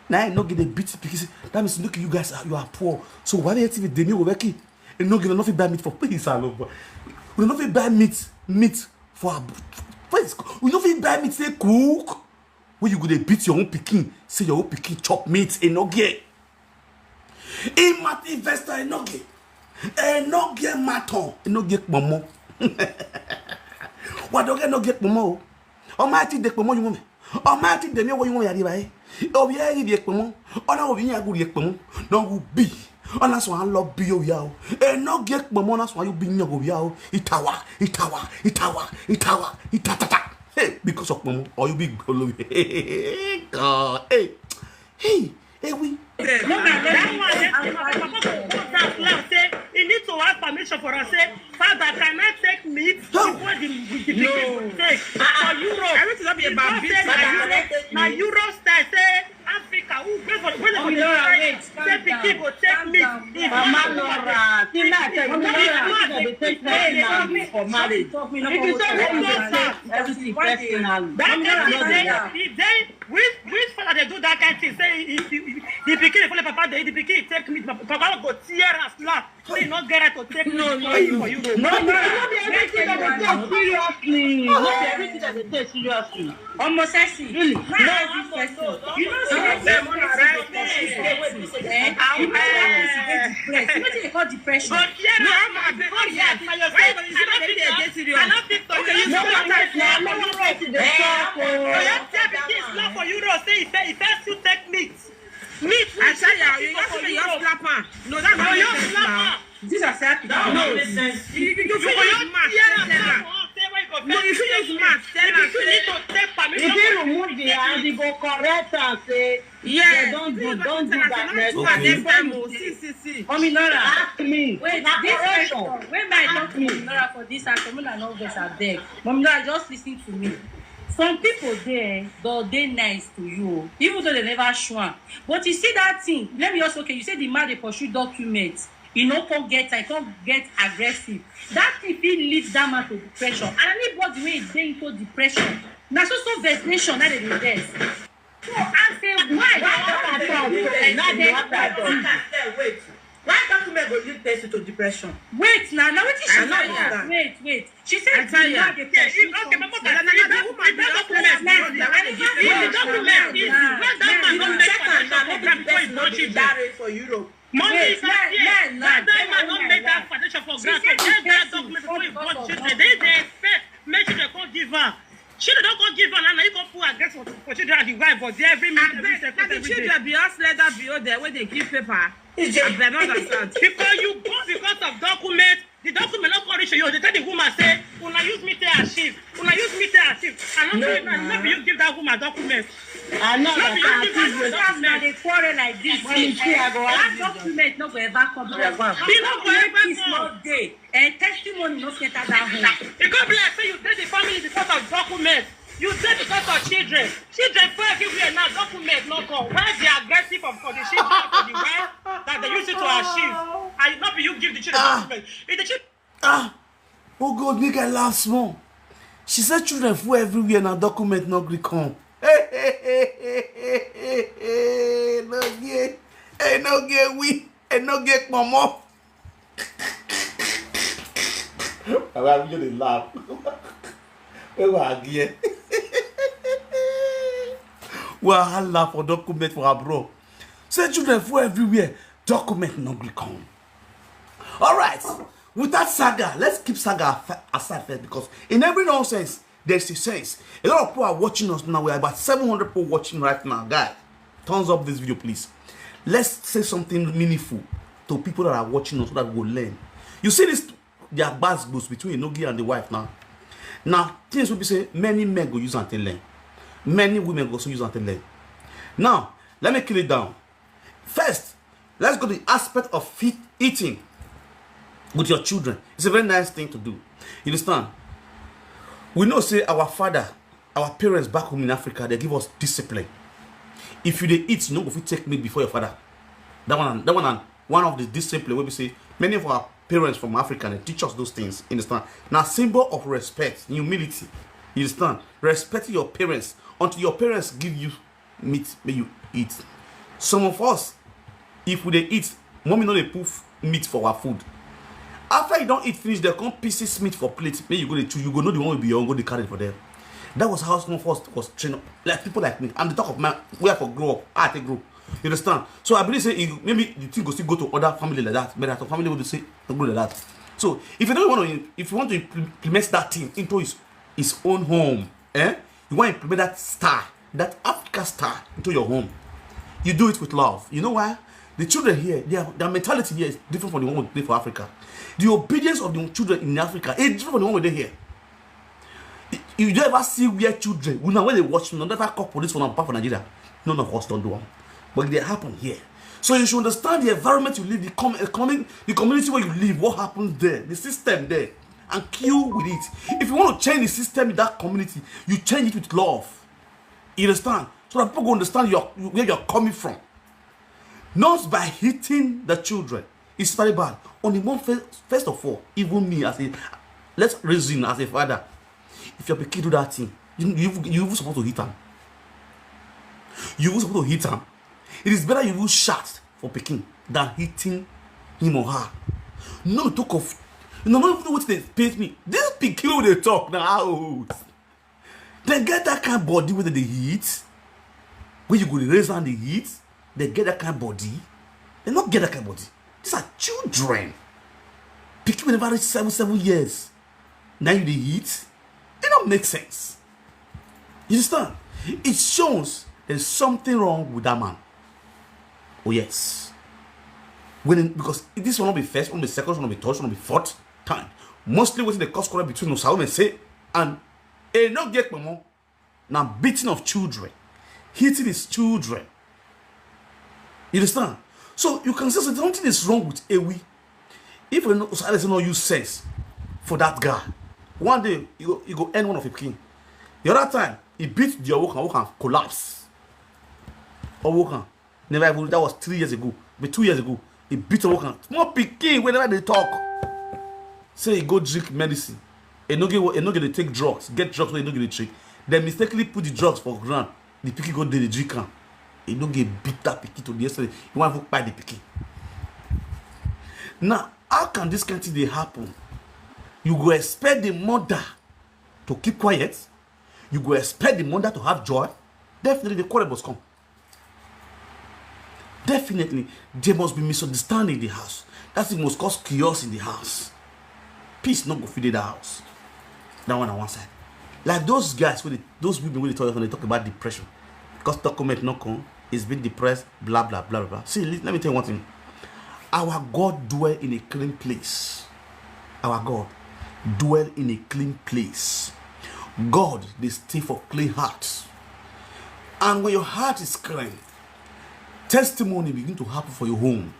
Na Enoge dey beat pikin say, that means look, you guys are, you are poor. So why dey T V dey me working? Enoge no fit buy meat for place all over. We no fit buy meat, meat for ab-, place. We no fit buy meat say cook. Wey you go dey beat your own pikin, say your own pikin chop meat, Enoge. Imat investor Enoge. Enoge maton, Enoge kpomo. Wadoge Enoge kpomo o. Almighty de kpomo you woman. Almighty de me wo you woman yari bai. Obi e bi kpomo. Ona obi ya gu kpomo. No gu bi. Ona so an lo bi o ya o. Enoge kpomo na so you bi nyo go ya o. Itawa, itawa, itawa, itawa, itatata. Hey, because of kpomo, or you be God. Hey, hey, hey, we. That one, eh, papa go go that land say he need to ask permission for us. Say, Father, can I take meat before the, the, the pikin go take? For Europe, everything don be about business. Na Europe, na Europe style. Say Africa, who go for when they go dey try say pikin go take meat? If Mama Laura, if, if, if, if, if, if, for marriage. If you say everything personal. That kind thing say, if they, which, which They do that kind thing. Say if you, the pikin follow papa, the pikin take meat, papa go tear and slap. Say you no get right to take meat for you. No, no, no, no, no, no, no, no, seriously. No, no, no, no, no, seriously. Omo sexy. Really? No, no, no, no, no. You know say this person dey pursue person. Eh? You know that person dey depressed. You know wetin dey call depression? But yeah, no, I'm a big yeah, I don't fit to. Okay, you know what I say? I'm not ready to talk. Oh. Oya tell me this law for you, say if if you take meat. Meat. I tell you, you just slap am. No, that's not slap am. This is a sad thing. No, no, no. You, you, you go use mouth tell her. No, you fit use mouth tell her. You need to take permission. If you remove the hand, you go correct and say, yeah, don't do, don't do that next time. Okay. Next time, oh, see, see, see. Mommy Nora, ask me. Wait, this question. When my doctor, Mommy Nora, for this action, Mommy Nora, no vex, abeg. Mommy Nora, just listen to me. Some people dey, they'll dey nice to you, even though they never show am. But you see that thing, let me also, okay, you say the man dey pursue document. E no come get time, e come get aggressive. That thing fit lead that man to depression. And anybody wey dey into depression, na so so vexation na dey dey vex. So I say, why? Why that at all? Wait, wait, wait. Why document go lead person to depression? Wait na, na wetin she say. Wait, wait. She said the man dey pursue something. Okay, my mother, the document, the document, the document, where that man don make foundation for ground before he born children. Mommy, if I hear that, that man don make that foundation for ground, so get that document before he born children. They dey expect make children come give am. Children don come give am, and na you come put against for, for children and the wife, but every minute, every second, every day. Abeg, na the children be us leather be o there wey dey give paper. Abeg, no understand. Because you born because of document, the document no come reach you. They tell the woman say, "Una use me take achieve. Una use me take achieve." And no, no, no be you give that woman document. I know that I give you document. Una dey quarrel like this. That document no go ever come. The document is not there. And testimony no fit enter that home. E go be like say you dey the family because of document. You dey because of children. Children full everywhere now, document no come. Why the aggressive of for the children for the wife that they use it to achieve? And not be you give the children document. If the children Ah, oh God, make I laugh small. She said children full everywhere, na document no gree come. No get, eh, no get we, eh, no get mama. Baba, we just dey laugh. We go again. Wahala for document for abroad. Say children full everywhere, document no gree come. All right, with that saga, let's keep saga aside first, because in every nonsense, there's a sense. A lot of people are watching us now. We are about seven hundred people watching right now. Guy, thumbs up this video, please. Let's say something meaningful to people that are watching us so that we will learn. You see this, their gbas gbos between Enogie and the wife now. Now, things will be say many men go use and learn. Many women go also use and learn. Now, let me kill it down. First, let's go to the aspect of fit eating with your children. It's a very nice thing to do. You understand? We know say our father, our parents back home in Africa, they give us discipline. If you dey eat, you no go fit take meat before your father. That one, that one, and one of the discipline wey be say many of our parents from Africa, they teach us those things. You understand? Now, symbol of respect, humility. You understand? Respecting your parents until your parents give you meat make you eat. Some of us, if we dey eat, mommy no dey put meat for our food. After you don eat finish, dem come pieces meat for plate. Make you go dey chew, you go know the one wey be your own, go dey carry for there. That was how some of us was trained up. Like people like me, I'm the talk of my where I for grow up, how I take grow. You understand? So I believe say e, maybe the thing go still go to other family like that. But some family will say no go like that. So if you don't want to, if you want to implement that thing into his his own home, eh? You want to implement that style, that Africa style into your home. You do it with love. You know why? The children here, their, their mentality here is different from the one we dey for Africa. The obedience of the children in Africa is different from the one we dey here. You, you don't ever see where children, una wey dey watch me, never call police for una papa for Nigeria. None of us don do am. But e dey happen here. So you should understand the environment you live, the com-, economic, the community where you live, what happens there, the system there, and kill with it. If you want to change the system in that community, you change it with love. You understand? So that people go understand your, where you're coming from. Not by hitting the children. It's very bad. On the one first, first of all, even me as a, let's reason as a father, if your pikin do that thing, you, you, you even supposed to hit am. You even suppose to hit am. It is better you even shout for pikin than hitting him or her. No talk of, no, no even know wetin dey pain me. This pikin wey dey talk na how old? Dem get that kind body wey dem dey hit, wey you go dey raise hand dey hit. Dem get that kind body? Dem no get that kind body. These are children. Pikin wey never reach seven seven years, na you dey hit. E no make sense. You understand? It shows there's something wrong with that man. Oh yes. When, because this one no be first, one be second, one be third, one be fourth time. Mostly wetin dey cause quarrel between Osa women say and e no get kpomo na beating of children, hitting his children. You understand? So you can see say something is wrong with Ewi. If you know, so I say no use sense for that guy. One day you go, you go end one of him pikin. The other time he beat the Owokan, Owokan collapse. Owokan never even, that was three years ago, be two years ago. He beat Owokan. Small pikin wey never dey talk. Say he go drink medicine. E no get, e no get dey take drugs. Get drugs wey e no get dey take. Dem mistakenly put the drugs for ground. The pikin go dey dey drink am. E no get beat that pikin to the extent he wan even kpai the pikin. Now, how can this kind thing dey happen? You go expect the mother to keep quiet? You go expect the mother to have joy? Definitely, the quarrel must come. Definitely, there must be misunderstanding in the house. That's the most cause chaos in the house. Peace no go fit dey that house. That one on one side. Like those guys, wey dey, those women wey dey talk, when they talk about depression, because document no come, it's been depressed, blah, blah, blah, blah, blah. See, let me tell you one thing. Our God dwell in a clean place. Our God dwell in a clean place. God dey stay for clean hearts. And when your heart is clean, testimony begin to happen for your home.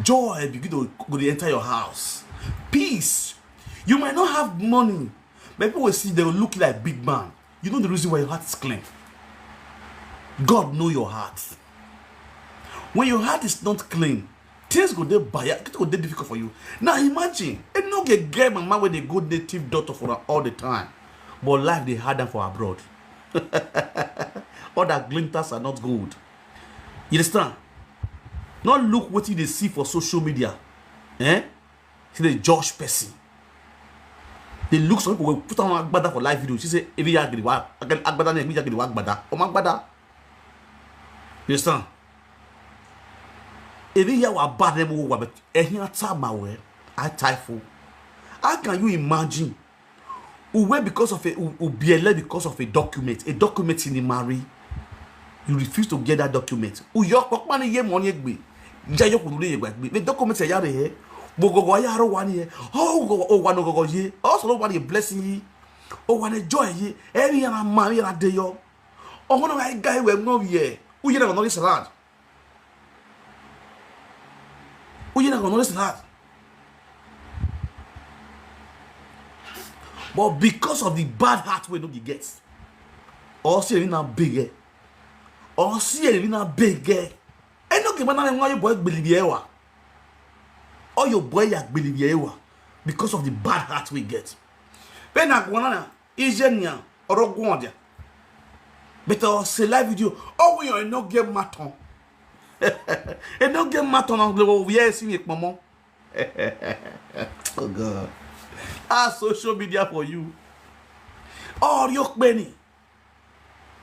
Joy begin to go dey enter your house. Peace. You might not have money, but people will see, they will look like big man. You know the reason why your heart is clean. God know your heart. When your heart is not clean, things go dey bad, it go dey difficult for you. Now imagine, e no get girl mama wey dey go native doctor for her all the time, but life dey hard am for abroad. All that glinters are not gold. You understand? No look wetin you dey see for social media. Eh? Say dey judge person. Dey look some people wey put on agbada for live video. She say, "Ebi ya gidi wa, agbada na ebi ya gidi wa agbada." Omo agbada. You understand? Ebi ya wa bad name wa, but ehin ata ma we, I typhoon. How can you imagine? Uwe because of a u-, ubiele because of a document, a document in the marry. You refuse to get that document. Uyo pokpani ye money egbe. Ja yo kunu ye gbe. The document ya re he. Bogogo ya ro wani he. Oh, go, oh, wano gogo ye. Also no wani blessing ye. Oh, wani joy ye. Any ya na mami ya na de yo. Oh, no, I guy we no ye. Uye na no this land. Uye na no this land. But because of the bad heart we no dey get, or see na big eh, or see na big eh, e no get man na your boy gbili bi ewa, or your boy ya gbili bi ewa, because of the bad heart we get. Then I go na ije nya oro gwon dia. But I say live video, oh, we no get maton. E no get maton on the way see me pomo. Oh God. Ah, social media for you. All your penny.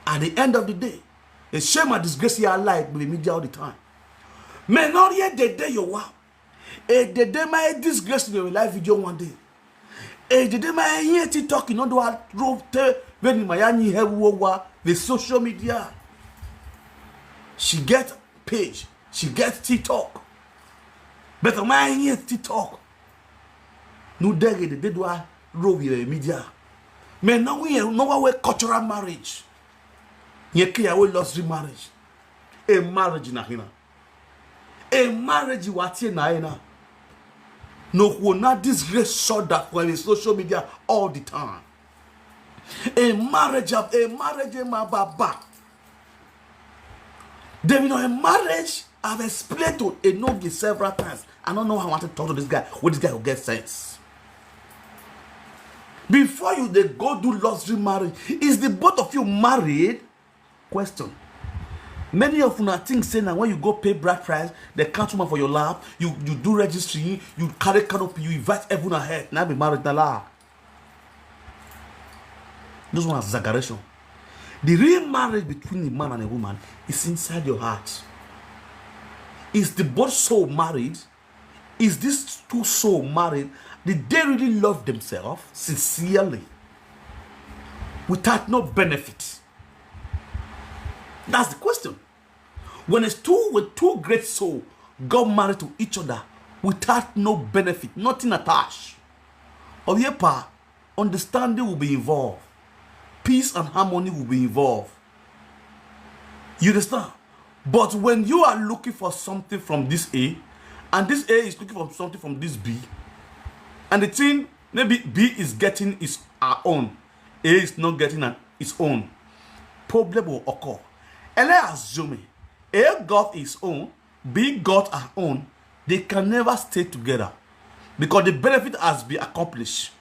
At the end of the day, it's shame and disgrace your life with the media all the time. Men not yet they day your wow. E dey dey my disgrace to your live video one day. E dey dey my here TikTok, you know, do a rope te when my any have over the social media. She get page, she get TikTok. But my here TikTok. No dey dey dey do a rope your media. Men now we no wa we cultural marriage. Ye kiyawe luxury marriage. A marriage na hina. A marriage wa tie na hina. No who na disgrace show that for the social media all the time. A marriage of a marriage in my baba. Then you know a marriage I've explained to Enogi several times. I don't know how I want to talk to this guy. What this guy will get sense. Before you they go do luxury marriage, is the both of you married? Question. Many of una think say na when you go pay bride price, they count woman for your lap, you you do registry, you carry canopy, you invite heaven and earth. Now be married na la. This one is exaggeration. The real marriage between a man and a woman is inside your heart. Is the both soul married? Is this two soul married? Did they really love themselves sincerely, without no benefit? That's the question. When it's two with two great soul got married to each other without no benefit, nothing attached, of your pa, understanding will be involved, peace and harmony will be involved. You understand? But when you are looking for something from this A, and this A is looking for something from this B, and the thing, maybe B is getting his her own, A is not getting an, his own, problem will occur. And let's assume A got his own, B got her own, they can never stay together because the benefit has been accomplished.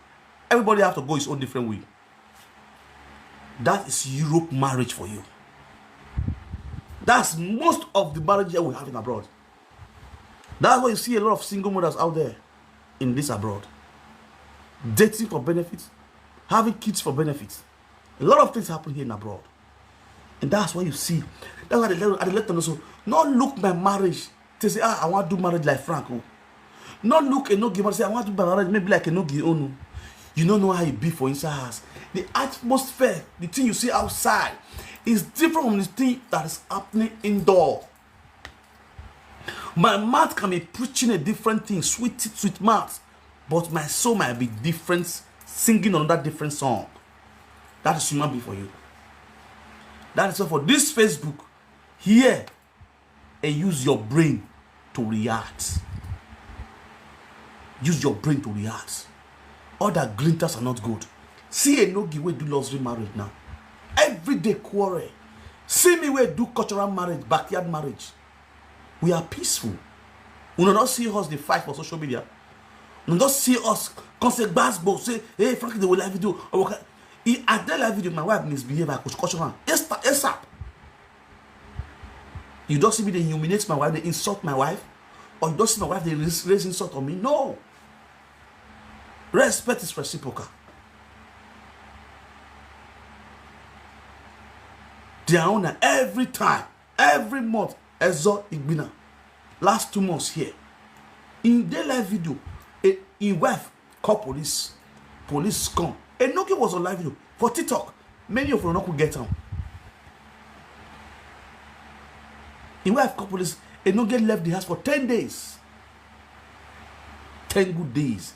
Everybody have to go his own different way. That is Europe marriage for you. That's most of the marriage that we have in abroad. That's why you see a lot of single mothers out there in this abroad, dating for benefits, having kids for benefits. A lot of things happen here in abroad. And that's why you see, that's why they let, I let them know. So, not look my marriage to say, ah, I want to do marriage like Frank. Oh. Not look and not give and say, I want to do my marriage maybe like a no give own. Oh. You don't know how it be for inside house. The atmosphere, the thing you see outside, is different from the thing that is happening indoor. My mouth can be preaching a different thing, sweet, sweet mouth, but my soul might be different, singing another different song. That is human being for you. That is why for this Facebook, here, and use your brain to react. Use your brain to react. All that glinters are not good. See a nogi wey do luxury marriage now. Every day quarrel. See me wey do cultural marriage, backyard marriage. We are peaceful. Una don see us dey fight for social media. Una don see us come say gbasgbo say, hey, Frankie dey live video. Or waka-, e, I dey live video, my wife misbehave, I go caution am. ASAP, ASAP. You don see me dey humiliate my wife, dey insult my wife, or you don see my wife dey raise, raise insult on me? No. Respect is reciprocal. Their own na every time, every month, Ezo Igbina. Last two months here, in dey live video, eh, him wife call police. Police come. Enoki was on live video for TikTok. Many of you no could get am. Him wife call police. Enoki left the house for ten days. Ten good days.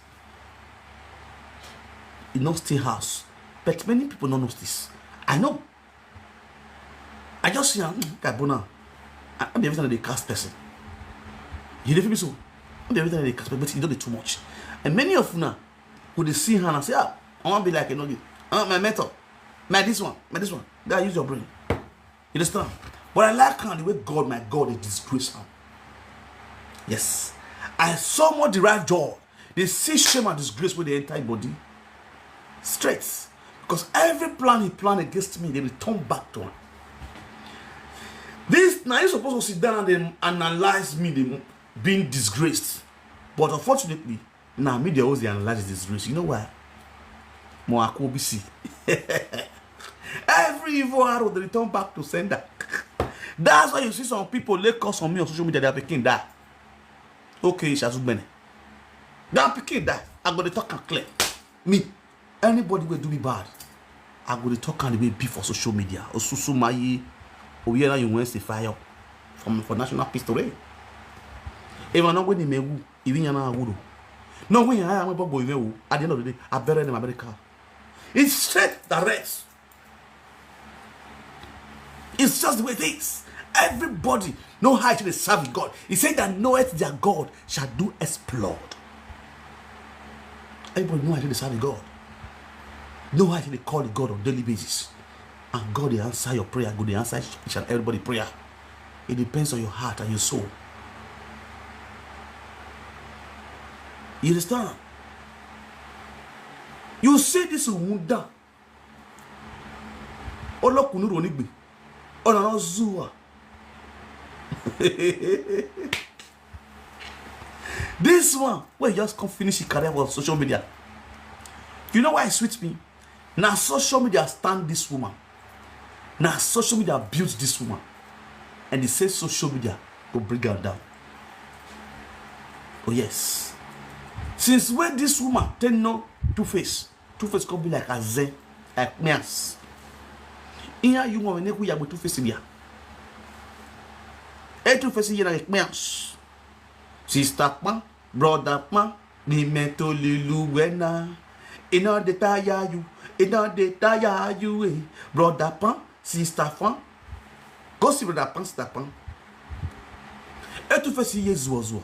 He no stay house. But many people no know this. I know. I just see am, mm, guy, Bona. I, I be every time they cast person. You dey feel me so? I be every time they cast person, but e don dey too much. And many of una go dey see her and say, ah, I wan be like Enogi. Ah, my mentor. My this one. My this one. Guy, use your brain. You understand? But I like am the way God, my God, dey disgrace am. Yes. I so much derive joy. Dey see shame and disgrace wey dey enter im body. Straight. Because every plan he plan against me, they return back to him. This, now you supposed to sit down and then analyze me, the being disgraced. But unfortunately, now me, they always dey analyze the disgrace. You know why? Mo akobisi. Every evil arrow, they return back to sender. That's why you see some people lay curse on me on social media, their pikin die. Okay, Shazugbene. Their pikin die. I go dey talk am clear. Me, anybody wey do me bad, I go dey talk am the way e be for social media. Osusu mayi, oye na you wan say fire from for national pistol. Eh? If I no win the mewu, even yana awudo. No win yana awudo, but at the end of the day, I bury them America. It's straight direct. It's just the way it is. Everybody know how to serve God. He said that knoweth their God shall do exploit. Everybody know how to serve God. Know how to call God on daily basis. And God will answer your prayer. God will answer each and everybody prayer. It depends on your heart and your soul. You understand? You see this wonder. Olokunuro nigbe. Ona no zuwa. This one, wey just come finish his career for social media. You know why it sweet me? Na social media stand this woman. Na social media build this woman. And they say social media go bring her down. Oh yes. Since when this woman take know Two Face, Two Face come be like Aze, like Meas. Iya you want to yagbe Two Face bia. E Two Face here like Meas. Sister Pan, brother Pan, ni meant to lilu wena. E no dey tire you, e no dey tire you, eh. Brother Pan, sister Pan. Go see brother Pan, sister Pan. E Two Face here zuo zuo.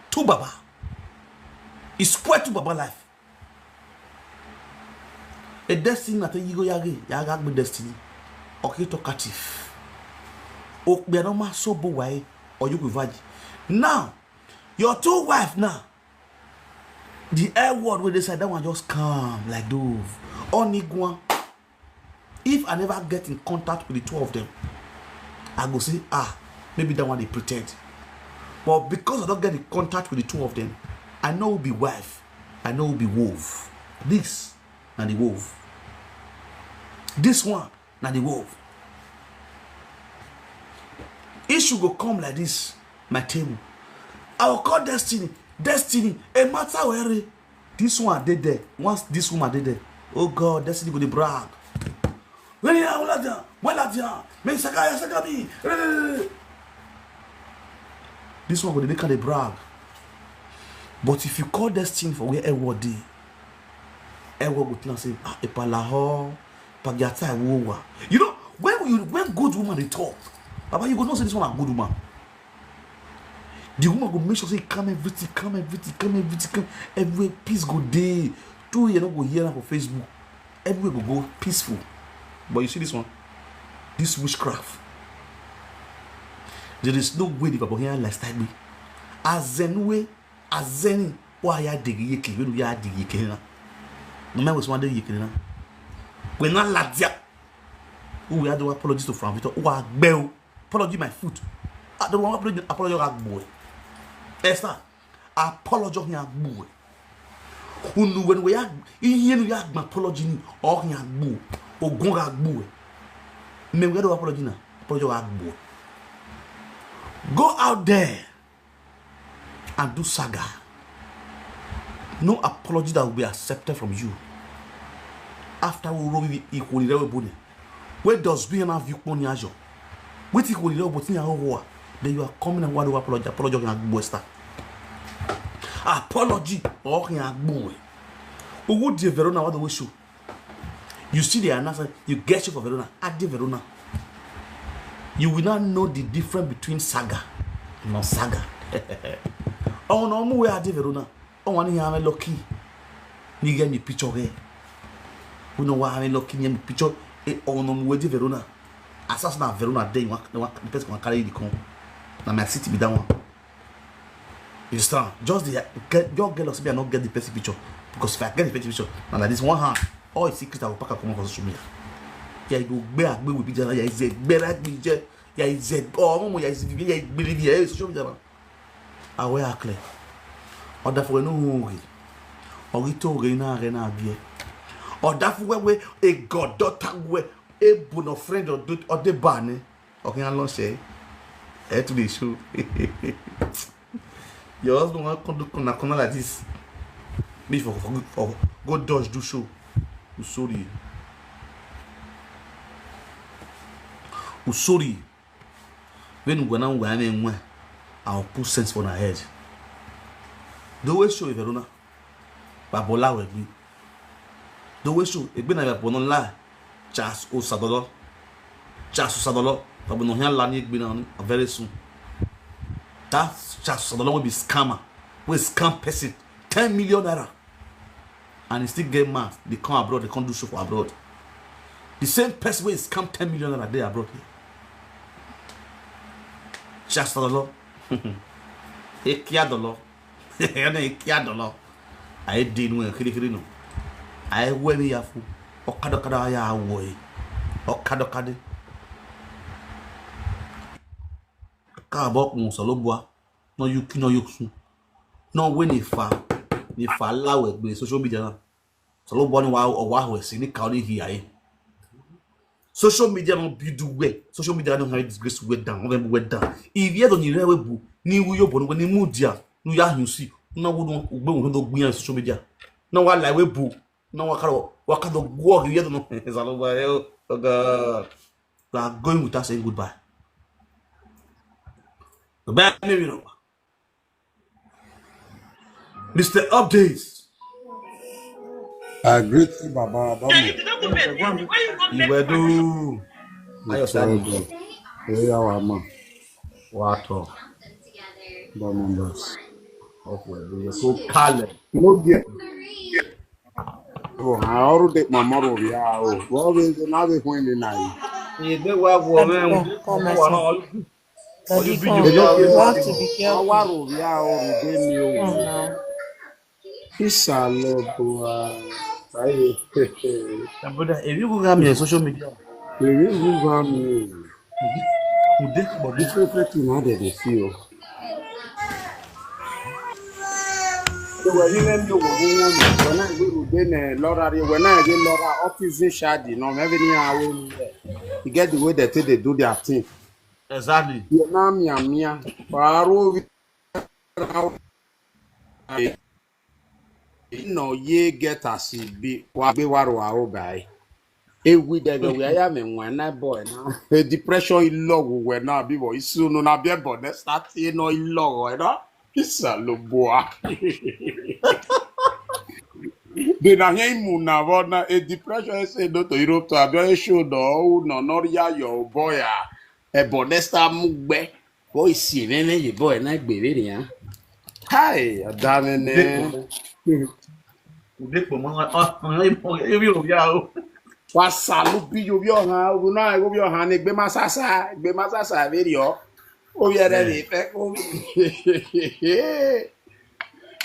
Two baba. E spoil two baba life. E Destiny na te yigo yage, yaga gbe Destiny. Okay, talkative. Okpe no ma so bo wai, or you go virgin. Now, your two wife now, the L word wey dey side, that one just calm like dove. Only one. If I never get in contact with the two of them, I go say, ah, maybe that one dey pretend. But because I don't get in contact with the two of them, I know who be wife, I know who be wolf. This na the wolf. This one na the wolf. Issue go come like this, my table. I will call Destiny. Destiny, a matter where this one dey there. Once this woman dey there, oh God, Destiny go dey brag. When you are Ladia, when Ladia, me saka ya saka me. This one go dey make her dey brag. But if you call Destiny for where Edward dey, Edward go tell am say, ah, epalaho, pagiata iwowa. You know, when you when good woman dey talk, Baba, you go know say this one na good woman. The woman go make sure say calm everything, calm everything, calm everything, calm everywhere. Peace go dey. Two year no go hear am for Facebook. Everywhere go go peaceful. But you see this one, this witchcraft. There is no way the Baba here lifestyle me. Azenue, Azeni, wa ya digi yeke, we ya digi yeke na. No me was one day yeke na. We na ladia. Who we had the apologies to Frank Victor. Who are bell. Apology my foot. I don't want apology. Apology our boy. Esther. Apology your boy. Unu when we are in here we are apology ni or your boy. Ogun our boy. Me we do apology na. Apology our boy. Go out there and do saga. No apology that will be accepted from you. After we roll we equally there we bone. Where does we have you pon yajo? With equally there but in your then you are coming and what do apology? Apology can go star. Apology or can go. Who would the Verona what do we show? You see the announcer, you get you for Verona, Ade Verona. You will not know the difference between saga and not saga. Oh no, mu we Ade Verona. Oh, one here I'm lucky. Ni get me picture here. We know why I'm lucky ni me picture. Eh, oh no, mu we Ade Verona. Assassin na Verona dey, you want, you want the person can carry the con. Na my city be that one. You understand? Just the get your girl of me, I not get the person picture. Because if I get the person picture, now like this one hand, all the secrets I will pack up come on for social media. Yeah, you go bear me with picture. Yeah, is a bear like me. Yeah, is a oh, mama, yeah, is a yeah, believe yeah, social media. I wear a clear. Or that for no hungry. Or we told Rena Rena beer. Or that for where a god daughter where a bono friend or do or the banner. Okay, I lost eh. Eh, to the show. Your husband want come do corner corner like this. Me for for for go dodge do show. Usori. Usori. When we now we are in, I will put sense for our head. The way show Verona. Babola we be. The way show e be na Verona la. Charles Osadolo. Charles Osadolo. But we no hear Lani Egbina very soon. That Charles Osadolo will be scammer. Will scam person. Ten million naira. And he still get mad. They come abroad. They come do show for abroad. The same person will scam ten million naira there abroad here. Charles Osadolo. Ekiadolo. Ene Ekiadolo. Dollar. I didn't win kiri kiri no. I wear me yafu. Okado kada ya woy. Okado kade. Ka bo kun so lo bua. No yuki no yuksu. No we ni fa. Ni fa la we gbe social media na. So lo bua ni wa o wa we si ni ka ni hi aye. Social media no be do we. Social media no have disgrace we down. No we down. If you don't need we bu ni wu yo bo ni mu dia. Nu ya hu si. Na wo no ugbe wo do gbian social media. Na wa la we bu. Na wa ka do wa ka do go ye do no. So lo bua e o. Oh God. We are going without saying goodbye. Bye, mi no. Mister Updates. I greet you, Baba Obama. Iwedu. Ayo sani. Hey, how am I? Wato. Baba Obama. Okay, we so kale. No get. Oh, I already did my mother. Yeah, oh. Well, we now we going in now. Ibe wa wo me. Come, come, my son. Daddy, come. You have to be careful. Our room, yeah, oh, we dey me, Come oh. Now. Peace and love, bro. Aye. My brother, if you go on social media, We will move on. you dey body. Different thing how they dey feel. So when you name you, when I go to then Laura, when I get Laura, autism shady, no, everything I will. You get the way they take they do their thing. Exactly. You know me, me. Waro no ye get as e be. Wa be waro waro guy. E we de go we aya me nwa na boy na. E depression ilo we na bi bo isu no na bi bo na start e no ilo we na. Isa lo boa. De na he mu na bo na e depression e say no to Europe to abia e show do no no ya yo boy a. E bo na start mu gbe. Boy si me me ye boy na gbe be ya. Hi, adamene. Ude po mo. Ah, ah, ah, ebi o ya o. Wa salu bi yo bi ohan, o na yo bi ohan ni gbe masasa, gbe masasa be yo. O ye re ni fe ko.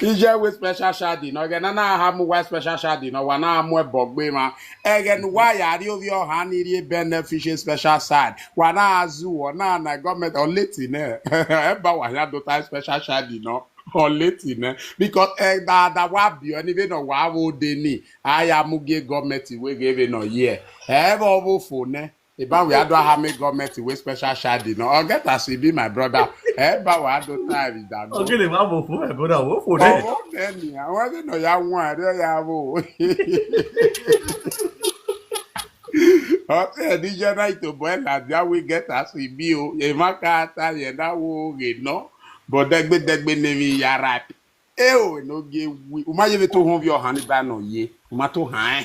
Ije we special shadi no ge na na ha mu wa special shadi no wa na mu e bogbe ma. Ege nu wa ya ri o bi ohan ni ri beneficial special shadi. Wa na azu o na na government o leti ne. E ba wa ya do ta special shadi no. O leti ne. Because e da da wa bi o ni be no wa wo de ni. Aya mu ge government we ge be no ye. E bo bo fo ne. E ba we ado ha me government we special shadi no. O get as e be my brother. E ba wa do time da go. Okay, le ma bo fun e brother wo fun de. Oh, then ya wa de no ya won re ya wo. Okay, the general to boy na dia we get as e be o. E ma ka ta ye na wo ge no. But degbe degbe ne mi ya rap. E o no ge wi. O ma ye be to hon bi o han ni ba no ye. O ma to han.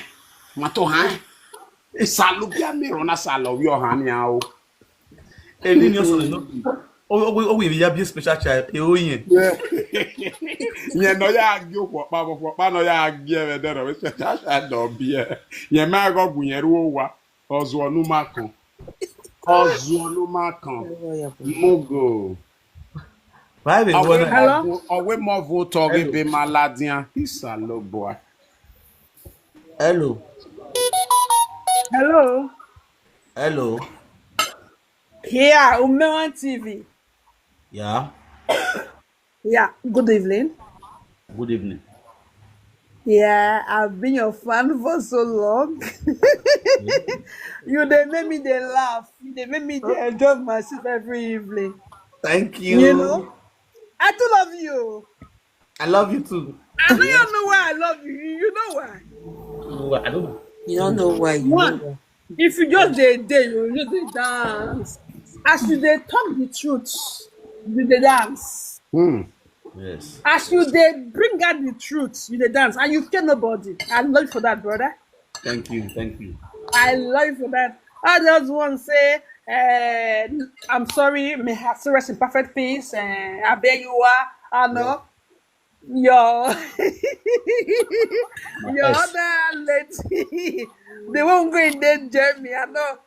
O ma to han. Salu bi a mi ro na salu bi o han ni a o. Eli ni o so no. O o o we ya be special child. E o yen. Yẹn náà yà á gbé òkú ọ̀pá bọ̀ fún ọ̀pá náà yà á gbé ẹ̀rẹ̀ dẹ̀rọ̀ wípé ṣáṣá dọ̀ bí ẹ̀. Yẹn máa rọ́gùn yẹn rú wa. Ọ̀zù ọ̀nù máa kàn. Ọ̀zù ọ̀nù máa kàn. Mogo. Why be Ọ̀wé one? Hello? mọ̀ vo- ọ̀wé mọ̀ vo tọ̀rí bí máa ládìá. Ìsàlọ̀bọ̀à. Hello. Hello. Hello. Yeah, Umewan T V. Yeah. Yeah, good evening. Good evening. Yeah, I've been your fan for so long. You they make me they laugh. You they make me they enjoy myself every evening. Thank you. You know, I do love you. I love you too. I don't know why I love you. You you know why? Oh, I don't know. You don't know why. You One, know why. If you just dey dey, you just dey dance. As you dey talk the truth, you dey dance. Hmm. Yes. As you dey bring out the truth, you dey dance, and you scare nobody. I love you for that, brother. Thank you. Thank you. I love you for that. I just want to say, uh, I'm sorry. May her soul rest in perfect peace. Uh, I beg you are. I know your your Yes. other lady. They won't go in there, Jamie. I know.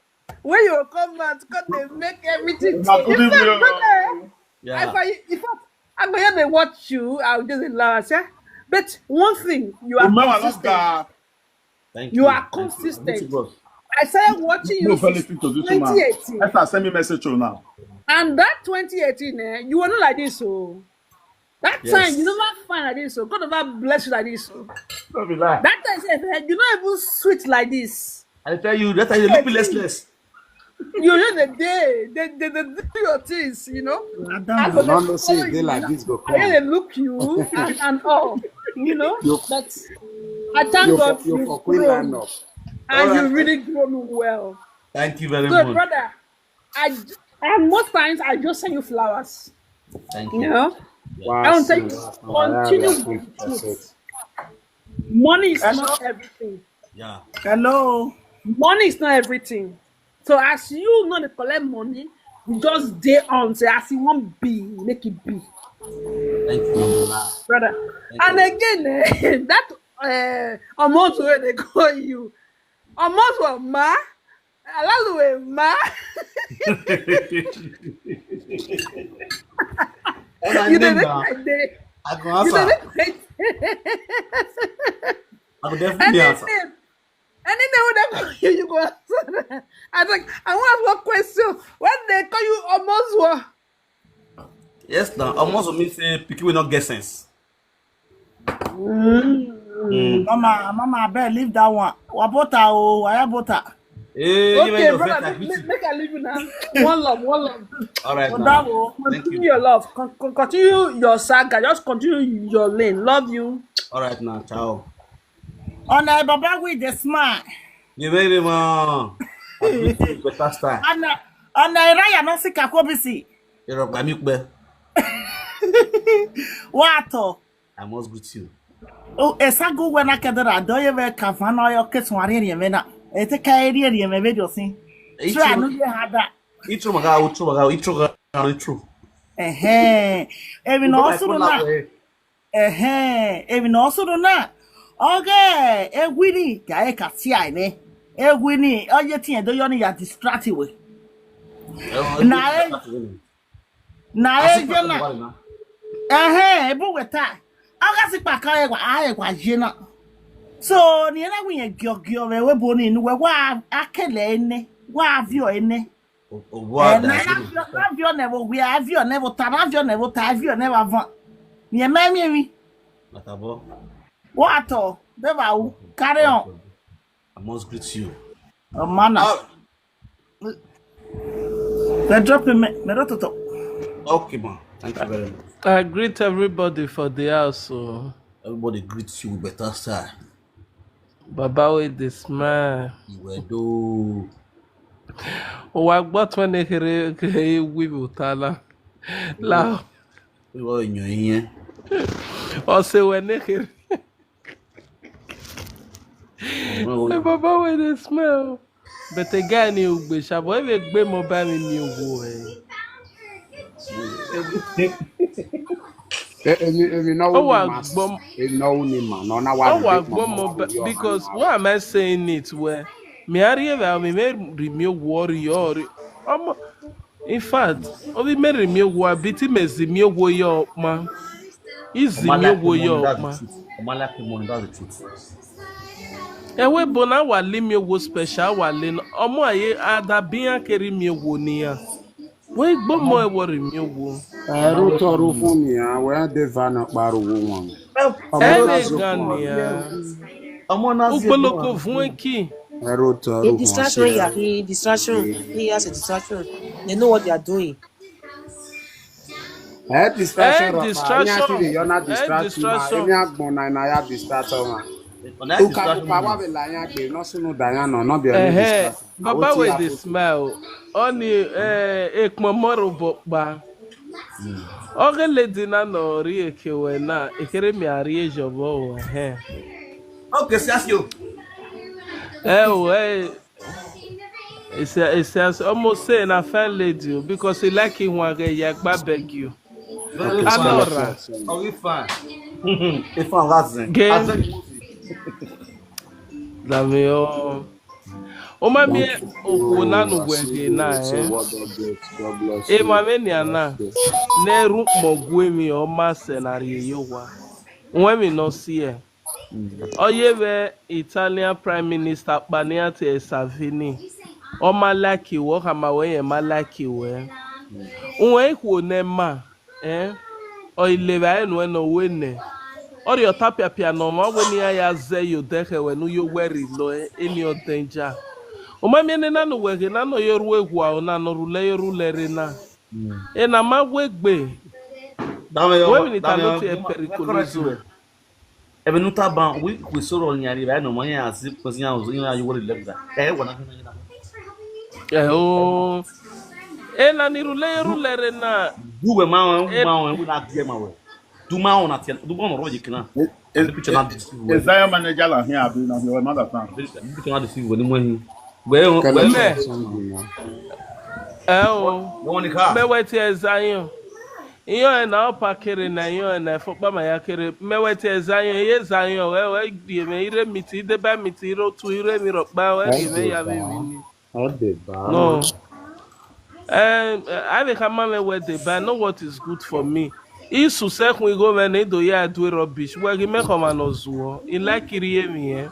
When you come out, come they make everything. Na good In fact, evening, brother, Yeah. if I if I, I'm gonna dey watch you, I'll just laugh. Yeah? But one thing, you are Umewa consistent. Loga. Thank You you. are Thank you. Consistent. Thank you, boss. I started watching you No, very since quick to this woman. twenty eighteen. Esther, send me message to now. And that twenty eighteen, eh, you were not like this, so that time you never fine like this, so God never bless you like this, so No be lie. That time sef, eh, you not even sweet like this. I tell you, that time you look me less less. You just a day, they, they, they do your things, you know. Madam, I go No, dey no, follow see, they you. Like this go I hear come. They look you and, and all, you know. You- But I thank You God for, you you for queen grow line up. and you Alright. Really grow me well. Thank you very So, much. Brother, I j- and most times I just send you flowers. Thank You you. know, Wow, I don't tell see, you wow, wow, continue wow, with wow, the wow. truth. Money is Hello? Not everything. Yeah. Hello. Money is not everything. So as you know they collect money, you just dey on say as you want be, make it be, Thank you. Brother. And again, eh, that uh, amount where they call you, amount for ma, alaluwe ma. That's my You dey name make now. My day. I go You dey answer. Make my day. I go definitely Any answer. Name, any name wey they call you, you go answer. I think I want one question. When they call you almost what? Yes, now almost me say pikin will not get sense. Mm. Mama, mama, I beg, leave that one. Wabota, oh, Wayabota. Hey, Okay, brother, make, make, make I leave you now. One love, one love. All right, Oh, now. that will. Thank Continue you. Your love. Con- con- continue your saga. Just continue your lane. Love you. All right, now. Ciao. On a Baba with the smile. You very man. I greet you better style. On a, on a Raya no sika kobisi. You're a Gamikbe. Wato. I must greet you. Oh, esagu wena kedra doye ve kavano yo keswari yemena. Ete kairi yeme ve dosin. Tra no ye hada. Itro maga, utro maga, itro ga, itro. Ehe. Ebi no suru na. Ehe. Ebi no suru na. Oge, egwini ka e ka ti ai ne. Egwini, oye ti edo yo ni ya distract we. Na e, na e je na. Ehe, ebu weta. Oga si pa ka e wa, a e wa je na. So ni na wi yen giogio we we bo ni nu we wa akele ene, wa avio ene. Eh, na avio, na avio ne bo we, avio ne bo ta, na avio ne bo ta, avio ne ba van. Ni e me mi mi. Matabo. What o? Be ba u. Carry on. I must greet you. Oh, mana. Ah, They drop him. Me don't talk. Okay, man. Thank you very much. I greet everybody for the house. So. Everybody greets you with better style. Baba with the smile. You were do. Wa gbọ́ tún ní kiri kiri wíwò tala. La. Ìwọ èèyàn yẹn. Ọ̀sẹ̀ wẹ̀ ní kiri. Ẹ bàbá wey dey smell. But the guy ni o gbé ṣàbọ̀ ẹ bẹ gbé mọ bá mi mi ò wò ẹ. Èmi èmi náwó Ó wà ni mà gbọ́m- èmi náwó ni mà náà náà wà Ó wà lóde gbọ́ mọ bá because why am I saying it well? Mi á rí ẹ̀rọ mi mẹ́rin mi ò wọ́ rí ọ́ rí. Ọmọ in fact, obi mẹ́rin mi ò wọ́ àbí tí mèzì mi ò wọ́ yọ ọ̀pá. Ìzì mi ò wọ́ yọ ọ̀pá. Ọmọ aláàfin mọ́ni, that's the truth. Ewe bona wale mi wo special wale no. Omo aye ada biya keri mi wo ni ya. We gbo mo e wori mi wo. Ẹrú tọrú fún mi, àwọn ẹ̀dẹ̀ va náà pariwo wọn. Ene gani ya. Ọmọ náà sì Upoloko vun eki. Ẹrú tọrú The fún distraction wọn. Here, the distraction. He has a distraction. They know what they are doing. Ẹ distraction Eh, rọ pa, distraction. Ẹni àti ìyọ́nà Eh, distraction ma, distraction. ẹni àgbọ̀n náà iná ya distraction ma. Ọ̀nà Uka pupa wà bẹ̀ láyé àgbè, iná sínú dàyà náà, náà bẹ̀rẹ̀ ní Ehe, distraction. baba we dey smile. Oni eh ekpo moro bokpa. Oge lady na no ri ekewe na ekere mi ari ejobo o eh. Okay, see ask you. Eh o eh. It's a, it's a, almost say na fine lady o, because he like him one guy ya gba beg you. Very Alora. Oh, we fine. If I'm asking. Game. Asking. Dami o. O ma mi o na no gwege na eh. E ma me ni ana. Ne ru mo gwe mi o ma se na ri yo wa. When we no see eh. Oye we Italian Prime Minister Paniate Savini. O ma like you, o ma we ma like you eh. Uwe ikwu ne ma. Eh? O ile ba enu eno we ne. Ori ota piapia no ma we ni aya ze yo dehe we nu yo weri lo, eh, eni o danger. O ma mi ene na no we ge na no yo ru egwu a, o na no rule yo rule re na. E na ma we gbe. Dame yo, we mi ni ta dame no yo, ti e pericoloso. Ebe nu ta ban, we, we soro ni ari ba no ma ya si ko si ya o, ya yo weri le da. Eh, wa na. Eh, o. E na ni rule yo rule re na. Du we ma we, e ma we, we na die ma we. Du ma ona tie, du ma ona roje kina. The picture not deceive we. Is that your manager la here? I do not know. Mother fan. The picture not deceive we ni mo hin. We o, Kala we me. Song, you know. Eh o. No one car. Me we ti e Zion. Iyo e na opa kere na iyo e na fo pa ma ya kere. Me we ti e Zion, ye Zion, we we die me ire mi ti, de ba mi ti, ro tu ire mi ro pa, we die me ya be mi ni. Ọ dị baa. No. Um, I think I'm a way there, but I know what is good for me. Isu sekun igo me ne do ya do rubbish. Well, give me come and ozuo. In like kiri mi eh.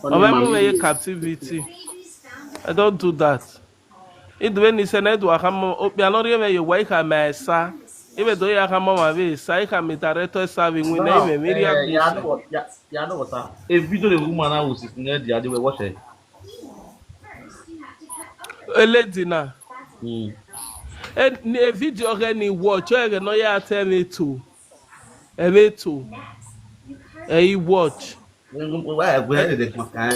Oba mu me ye captivity. I don't do that. It when ni se na do akamo opi anori me ye wa ka me sa. Ibe do ya kamo ma be sa ka me director sa bi nwi na me me ri abuse. Ya no what ya ya no what. A video the woman I was sitting there the other way watch it. A lady na. Mm. E ni e video ke ni watch e ke no ya tell me to. E me to. E he watch. Why I go ahead and my kind?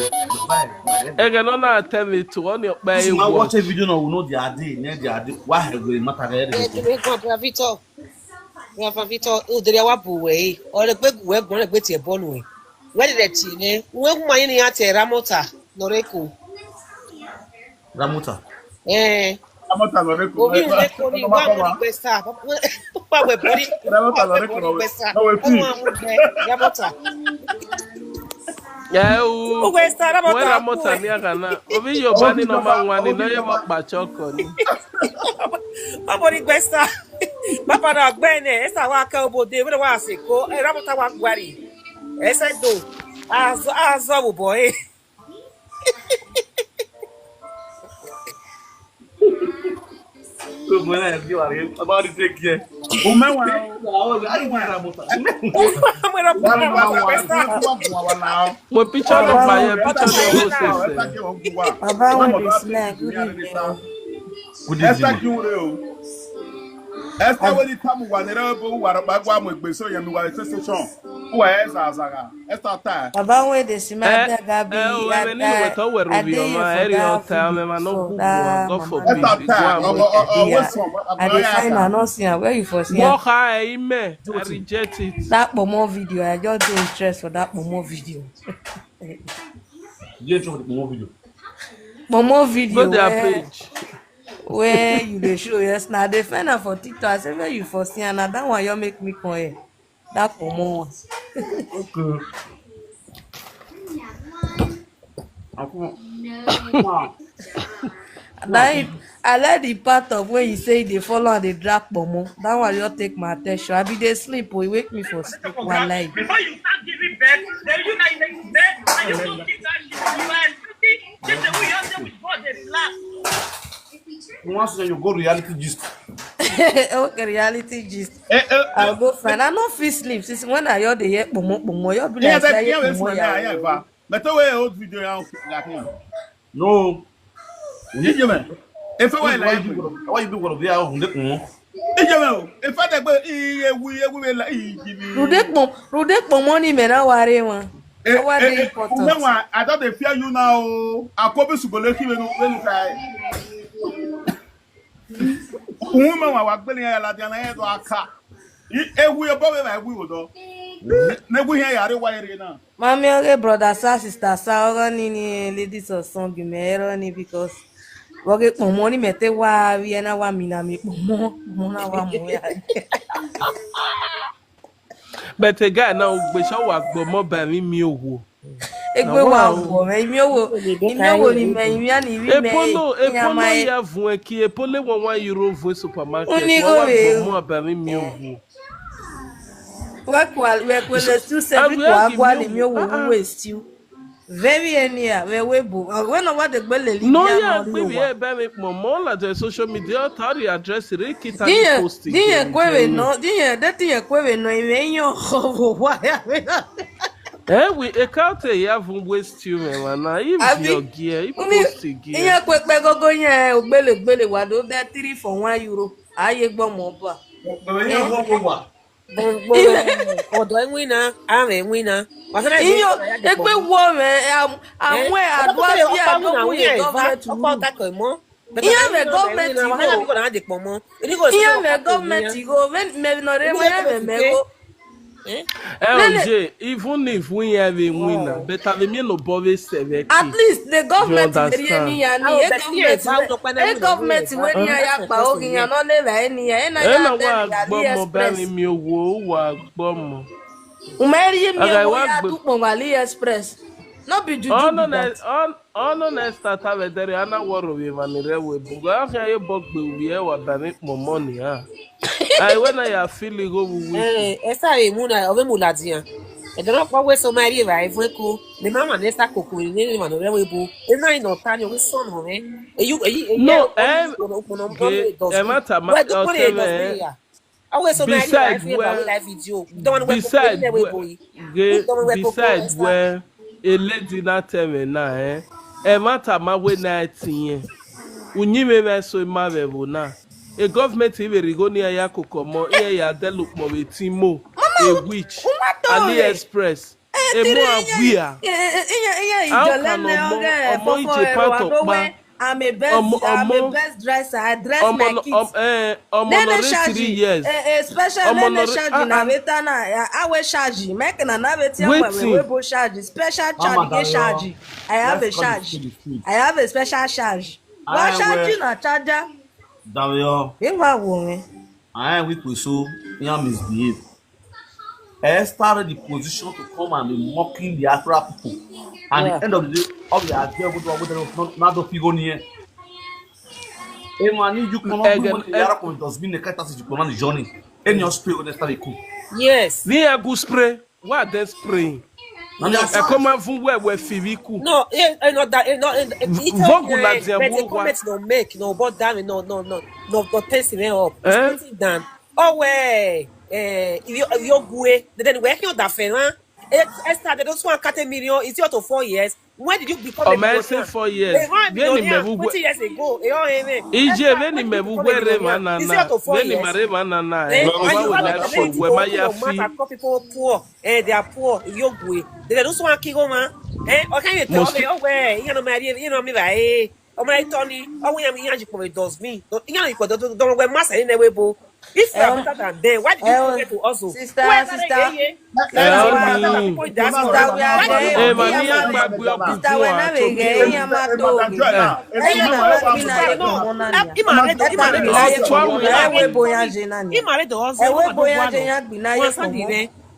E ke no na tell me to on your by If I watch watch. A video now, we know the idea, the idea. Why I go matter? Eh, the way Grandpa Victor, Grandpa Victor, oh, the wa bu we. Or the big we go the big ball we. Where did that you? We go my ni ate Ramota, Noreko. Ramota. Eh. Ramota Noreko. Obi Noreko ni wa mo request. Papa we body. Ramota Noreko. Request. No we fi. Ramota. Yeah, o. Request Ramota. Where Ramota ni akana. Obi yo bani no man wani no ye mo pa choko ni. Papa request. Papa na gbene. Esa wa ka obode. We wa se ko. Eh, Ramota wa gwari. Esa do. Azo azo boy. Umewa. Mo picture no fire, picture no process. Baba, what is like? Good evening. Esther Kinwere o. Esther, when you come, one era bo wara bagwa mo gbe so yemi wa station. Wa esa azaga. Esther ta. Baba, when they see my Eh, dad, Gabi, eh, oh, I eh, anyway, die. To where I we dey are, for area that of time, man, no food good, for that God mama forbid, Esther we go ta. and Oh, oh, oh, oh, yeah. What's wrong? I dey find am, no see am. Where you for see am? Walk high, amen. I reject it. That Pomo video, I just dey stress for that Pomo video. You ain't talking about video. Pomo video. Go their where, page. Where you dey show? Yes, now they find am for TikTok. I say where you for see am? Na that one you make me come here. That Pomo one. Okay. I can't. Wow. That I like the part of when you say they follow and they drag Pomo. That one you take my attention. I be dey sleep, oh, you wake me for sleep. One life. Before you start giving birth, then you like make birth, and you don't give that shit. You are sleeping. This is who you say with God, they relax. Once you go reality gist. Okay, reality gist. Eh, eh, I'll go find. I no fit sleep since when I hear the hear Pomo Pomo. You be Yeah, like that say yeah, it's Pomo my yeah, yeah, yeah. But the way old video now, like, yeah. No. Ijeme. If I Why like you go? Why you go there? Ijeme. If I like, but iye wu iye wu la ijimi. Rude Pomo, Rude Pomo ni me na ware wan. Eh, What eh, dey eh, important? Umewa, I don't dey fear you now. Akobi sugoleki when when you cry. Umewa wa gbele ya la dia na edo aka. I ewu ebo be ba ewu odo. Na ewu ihe ya re wa ere na. Mami oge brother sa sister sa ogo ni ni ladies of song me ero ni because oge Pomo ni me te wa wi na wa mi na mi Pomo Pomo na wa mo ya. But a guy now, we shall work, but more by me, me, oh. Egbe wa wo me mi owo mi owo ni me mi ani wi me Epolo, epolo ya vun eki, epole one one euro vun supermarket. Uni Wa wa owe. Gbo mo abami mi owo. Wa kwa we ko le stu se bi kwa gwa ni mi owo we stu. Very anyhow, very way book. Uh, when over the gbele li No, ya yeah, no we ri we wa. Be me mo mo la the social media tari address re kita ni Diye, post diye again, kwere tell me. No, diye, de diye kwere no, iwe yo, wa ya. Eh, we account ya vun waste you, man. Na if Abi, you gear, you uni, post again. Iye kwe pe gogo yen, ogbele, gbele, wa do de three for one euro. Aye gbo mo ba. Bẹ̀rẹ̀ yẹn wọ́n kó wà. Gbogbo ọ̀dọ̀ ẹ̀ win na, àmì ẹ̀ win na. Wàsánà ìwé Iyo, ìwé ìwé ekpe ìwé. Wo me, am, amwe adwa fi adomu ye government. Ọkọ ọkọ mọ. Ihe me government go. Ihe me government go. Me, me no re me me me go. Eh, Lele. Oje, even if we have a winner, but have a me no bove seven. At least the government very any ya ni. Eh, government, eh, government when ya ya pa o ya no le ra any ya. Eh, na wa gbo mo ba mi mi owo wa gbo mo. Umeri mi owo ya du pon wa AliExpress. No be juju. Oh no, na on. Ono na start ave dere ana woro we mani re we bungo. Ahia ye bog be we e wa bani mo money ha. Ai we na ya feel go we. Eh, esa e mu na ove mu ladian. E dona kwa we so mari e va e fue ku. Ne mama ne sta koko ne ne mano re we bu. E na ino tani o so no me. E yu e yu e No, em, no no no e mata ma o te me. Always so many Besides life, where, life video. Don't want to besides where, where, ge- Don't want to besides where a lady na tell me na eh, e matter ma we na tin. Unyi me me so ma ve vo na. A government ive rigo ni ya ko komo, e ya de look mo we timo. A witch. AliExpress. Emo agbia. How can omo, omo ije part of pa? I'm a best, I'm a best dresser. I dress my kids. Omo no re three years. A special nene charge na veta na. I wear charge. Make na na veti we bo charge. Special charge, get charge. I have a charge. I have a special charge. Wa charge na charger. Dario. Ewa wo me. I we so ya misbehave. Esther in the position to come and be mocking the Accra people. And yeah. The end of the day, all the idea would not not not the figure near. Emani you come up with the Yara con does mean the cat as you come on the journey. And your spirit on the start cool. Yes. Ni a good spray. What then spraying? E come and fun we we fiviku. No, eh, eh, no that eh, no eh, eh, Vogu eh, la dia but the wo wa. Comments no make no but down no no no no no test me up. Eh? Sit down. Oh we eh if you if you gwe then we can that fena. Esther they don't want cut a million. It's your to four years. When did you become a millionaire? Four years. They want a millionaire twenty years ago. Eh, oh, eh, eh. Ije veni me bu were manana. It's your to four years. Veni mare manana. Eh, and you want to make people poor. Eh, they are poor. Yogwe. They don't want kigo man. Eh, okay, you tell me, oh, where you know, Mary, you know me, eh. Oh my Tony, oh, we am here, you come with those me. You know, you could don't don't wear mask in a way, bo. If you are better than them, why did you forget to also? Sister, sister. Sister, we are there. Sister, we are there. Sister, we are there. Ima redo, ima redo. Ewe boya je nani. Ima redo ozo. Ewe boya je ya gbi na ye ko mo.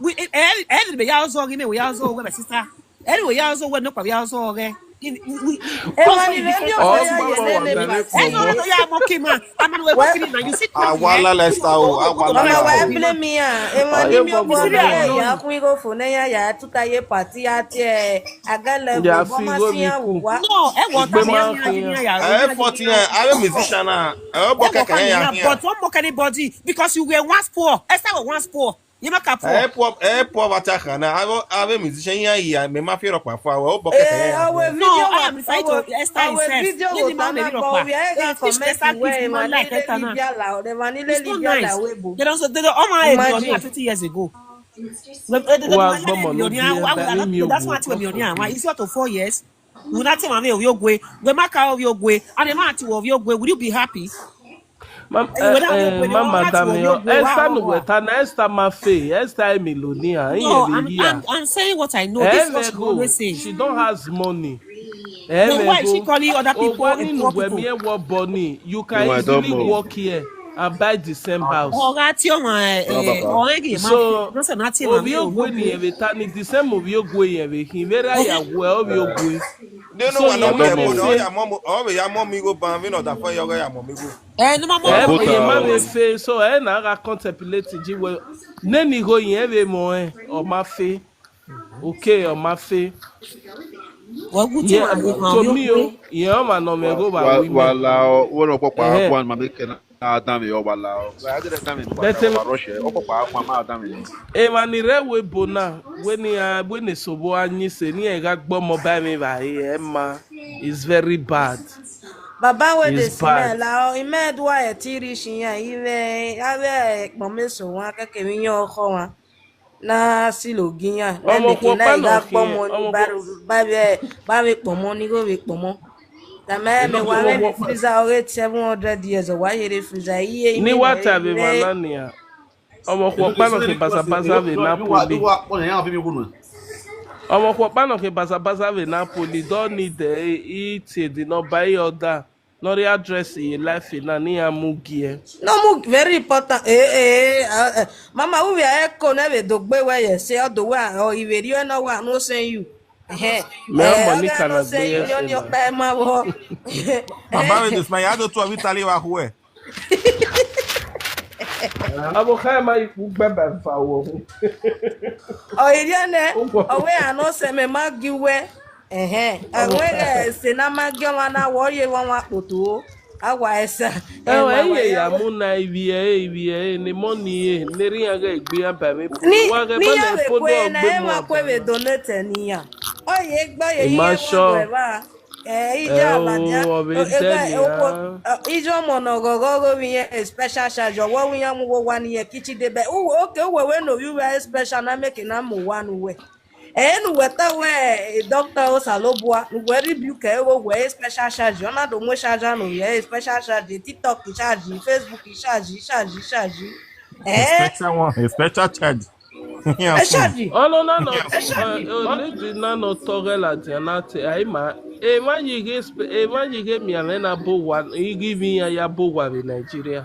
We eh eh eh be ya ozo gi me we ya ozo we my sister. Anyway, ya ozo we no pa ya ozo re. Ewa ni re mi o ya ye ne ne. Ewa no ya mo ki ma. Ama we mo ki na you sit. Awala lifestyle o, awala. Mama wa blame me ah. Ewa ni mi o bo ya ya ku go fo ne ya ya tuta ye party ya tie. Agala go bo ma si ya wa. No, e wo ta mi ya ya. Eh, forty years, I'm a musician now. I don't book a career here. But don't mock anybody because you were once poor. Esther was once poor. You make a poor. Eh, poor, eh, poor, what I can. I have a musician here, here. Me, my favorite part for our book. Eh, our video. No, I am referring to Esther himself. Video will turn up, but we are going to comment where Emmanuel Libya la, Emmanuel Libya la, Webo. They don't, they don't, oh my, fifty years ago. That's why I'm a millionaire. Why? It's your to four years. Will that tell me we go? We make our we go. And the man to we go. Will you be happy? Mama Damio, Esther no weta na Esther ma fe, Esther Emilonia. No, I'm, I'm, I'm saying what I know. This is what she always say. She don't has money. No, why she calling other people? What money? You can easily work here and buy the same house. Ọ̀gá tí ó mọ ẹ ọ̀rẹ́ gè máa fi lọ́sẹ̀ náà tí màmí ò wọ́n pé. The same obi ogwe yẹn rè kí n vera ya wẹ obi ogwe. They know what I'm saying. Oh, yeah, mommy go ban, we know that for your guy, mommy go. Eh, no, mama. Eh, we ma we fe so eh na ga contemplate ji we. Ne ni go yen we mo eh o ma fe. Okay, o ma fe. Wɔ gu ti Yeah, ma gu kan to yo me, pe. Oh, yeah, man, no me go by Wa- women. Wala o, wona okpokpa Eh, akwa ma meke na na adam yo wala o. Wa ade na adam ni but wala um, wa rush e. Okpokpa akwa ma adam ni. Emma ni re we bona when he uh, when he so bo anyi se ni e ga gbo mo by me by e ma is very bad. Baba wey dey It's smell bad. La o, ime dua e tiri shi ya ive ave kpome so wa keke mi yo kho wa. Na silo ginya na Ọmọ neke na kọpa iga náà kì gbomo ni ọmọ kọ baru babe babe kpomo ni go be kpomo. Na me me ọmọ wa me kọpa freezer already seven hundred years o wa here freezer iye ní ime na wata be ire. Manania. Ọmọ kọpa náà kì basabasa be Napoli. Ọmọ kọpa náà kì basabasa be Napoli. Don't need the it the number order. Not the address in life in Nania Mugie. No mu very important. Eh eh. Uh, uh, mama, we are echo never do gbe where you say all the way or if you no wa no send you. Eh. Me and Eh, Monica oga no na say you gbeyes on your na. pema wo. Baba wey dey smile, I don't tell Italy wa who eh. Abo kai ma iku gbẹbẹ fa wo. Oh, iriane. Ugbo. Owe ano se me magi we. Eh eh. Abo Anwe kai. Eh, se na magi wa na wo ye wa wa kpoto. Awa esa. Eh Ewa ma wa eye ya ya we. Mu na ibi e ibi e ne money e ne ri aga egbe ya ba me. Ni Wa ga ni ba ya na we ipo do kwe na ogbe e mu ma kwe we abana. Donate ni ya. Oye gba ye ye Ima wa sure. Gwe ba. Eh, ije Eh ala dia. o, obe Ega deni oko ya. Ije omo no gogo go mi ye special charge. Wo wi ya mu wo wa ni ye kichi de be. Uwe oke uwe we no you we special na make na mu wa nu we. Eh, nu we ta we eh, doctor o salobua. Nu we rebuke e wo we special charge. Ona do mo charge no ye special charge. TikTok charge, Facebook charge, charge, charge. A Eh, special one, a special charge. e charge. Ono na no uh, lady na no togela dia na te ai ma. E ma yige e ma yige mi ave na bo wa igi mi ya ya bo wa be Nigeria.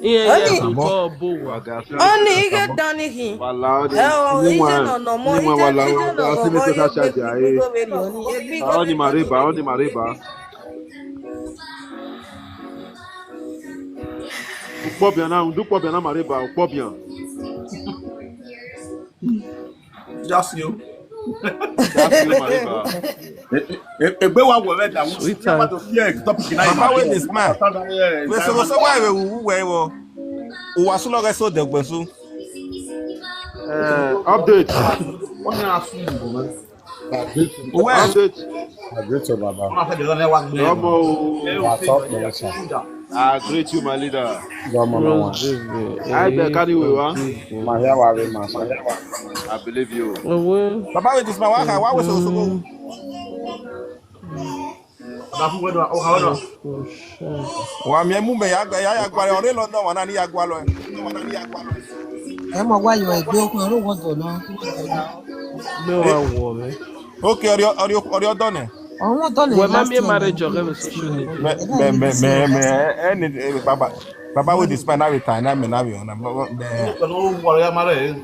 Iye ya Oni so Abo. Ko bo wa. Oni ige dani hi. Wala o de. Eh, oh, Ni ije wa no no mo ni wa ije wala ije o. no Da no se me mo se ye sa gbe charge gbe gbe ai. go very oni. Egbi go Oni very mariba, oni. oni mariba. Ukpobia na, udu kpobia na mariba, ukpobia. Just you. That's you, mariba. Egbe wa wo we da wo. Never Sweetheart. To fear topic na Baba wey dey imagine. smile. After that, eh, We so so why we who we wo. Uwa su lọrẹ so dẹgbẹ su. Uh, update. Wọ́n ní asun ìbò mọ́. Uwe. Update. Àgbẹ̀tọ̀ bàbá. Wọ́n máa fẹ́ dẹ̀rọ mẹ́wàá gbé. Ọmọ o. Wà á tọ́ pẹ̀lú ṣá. I greet you, my leader. Lọ́mọ náà wà. Rose baby. I beg carry we wa. Màá yá wa rí màá sọ. I believe you. Owe. Baba wey dey smile, why why we so so go? Ọ̀dà fún wẹ́dọ̀ ọ̀hà wẹ́dọ̀. Wa mi mu me ya ya ya gba ore lo na wa na ni ya gba lo. Ẹ mọ̀ wá yọ ẹgbẹ́ okùn ẹ̀rọ wọ́dọ̀ náà. Me wa wo me. Okay, ori ori ori odo ne. Ọ̀run wọ́dọ̀ ní We ma last me year. marriage o ga social media. Me me me me me any eh, baba baba wey dey smile na we time na me na we na me. Ọ̀nà owó wọ̀rọ̀ ya máa rẹ̀ ẹ́.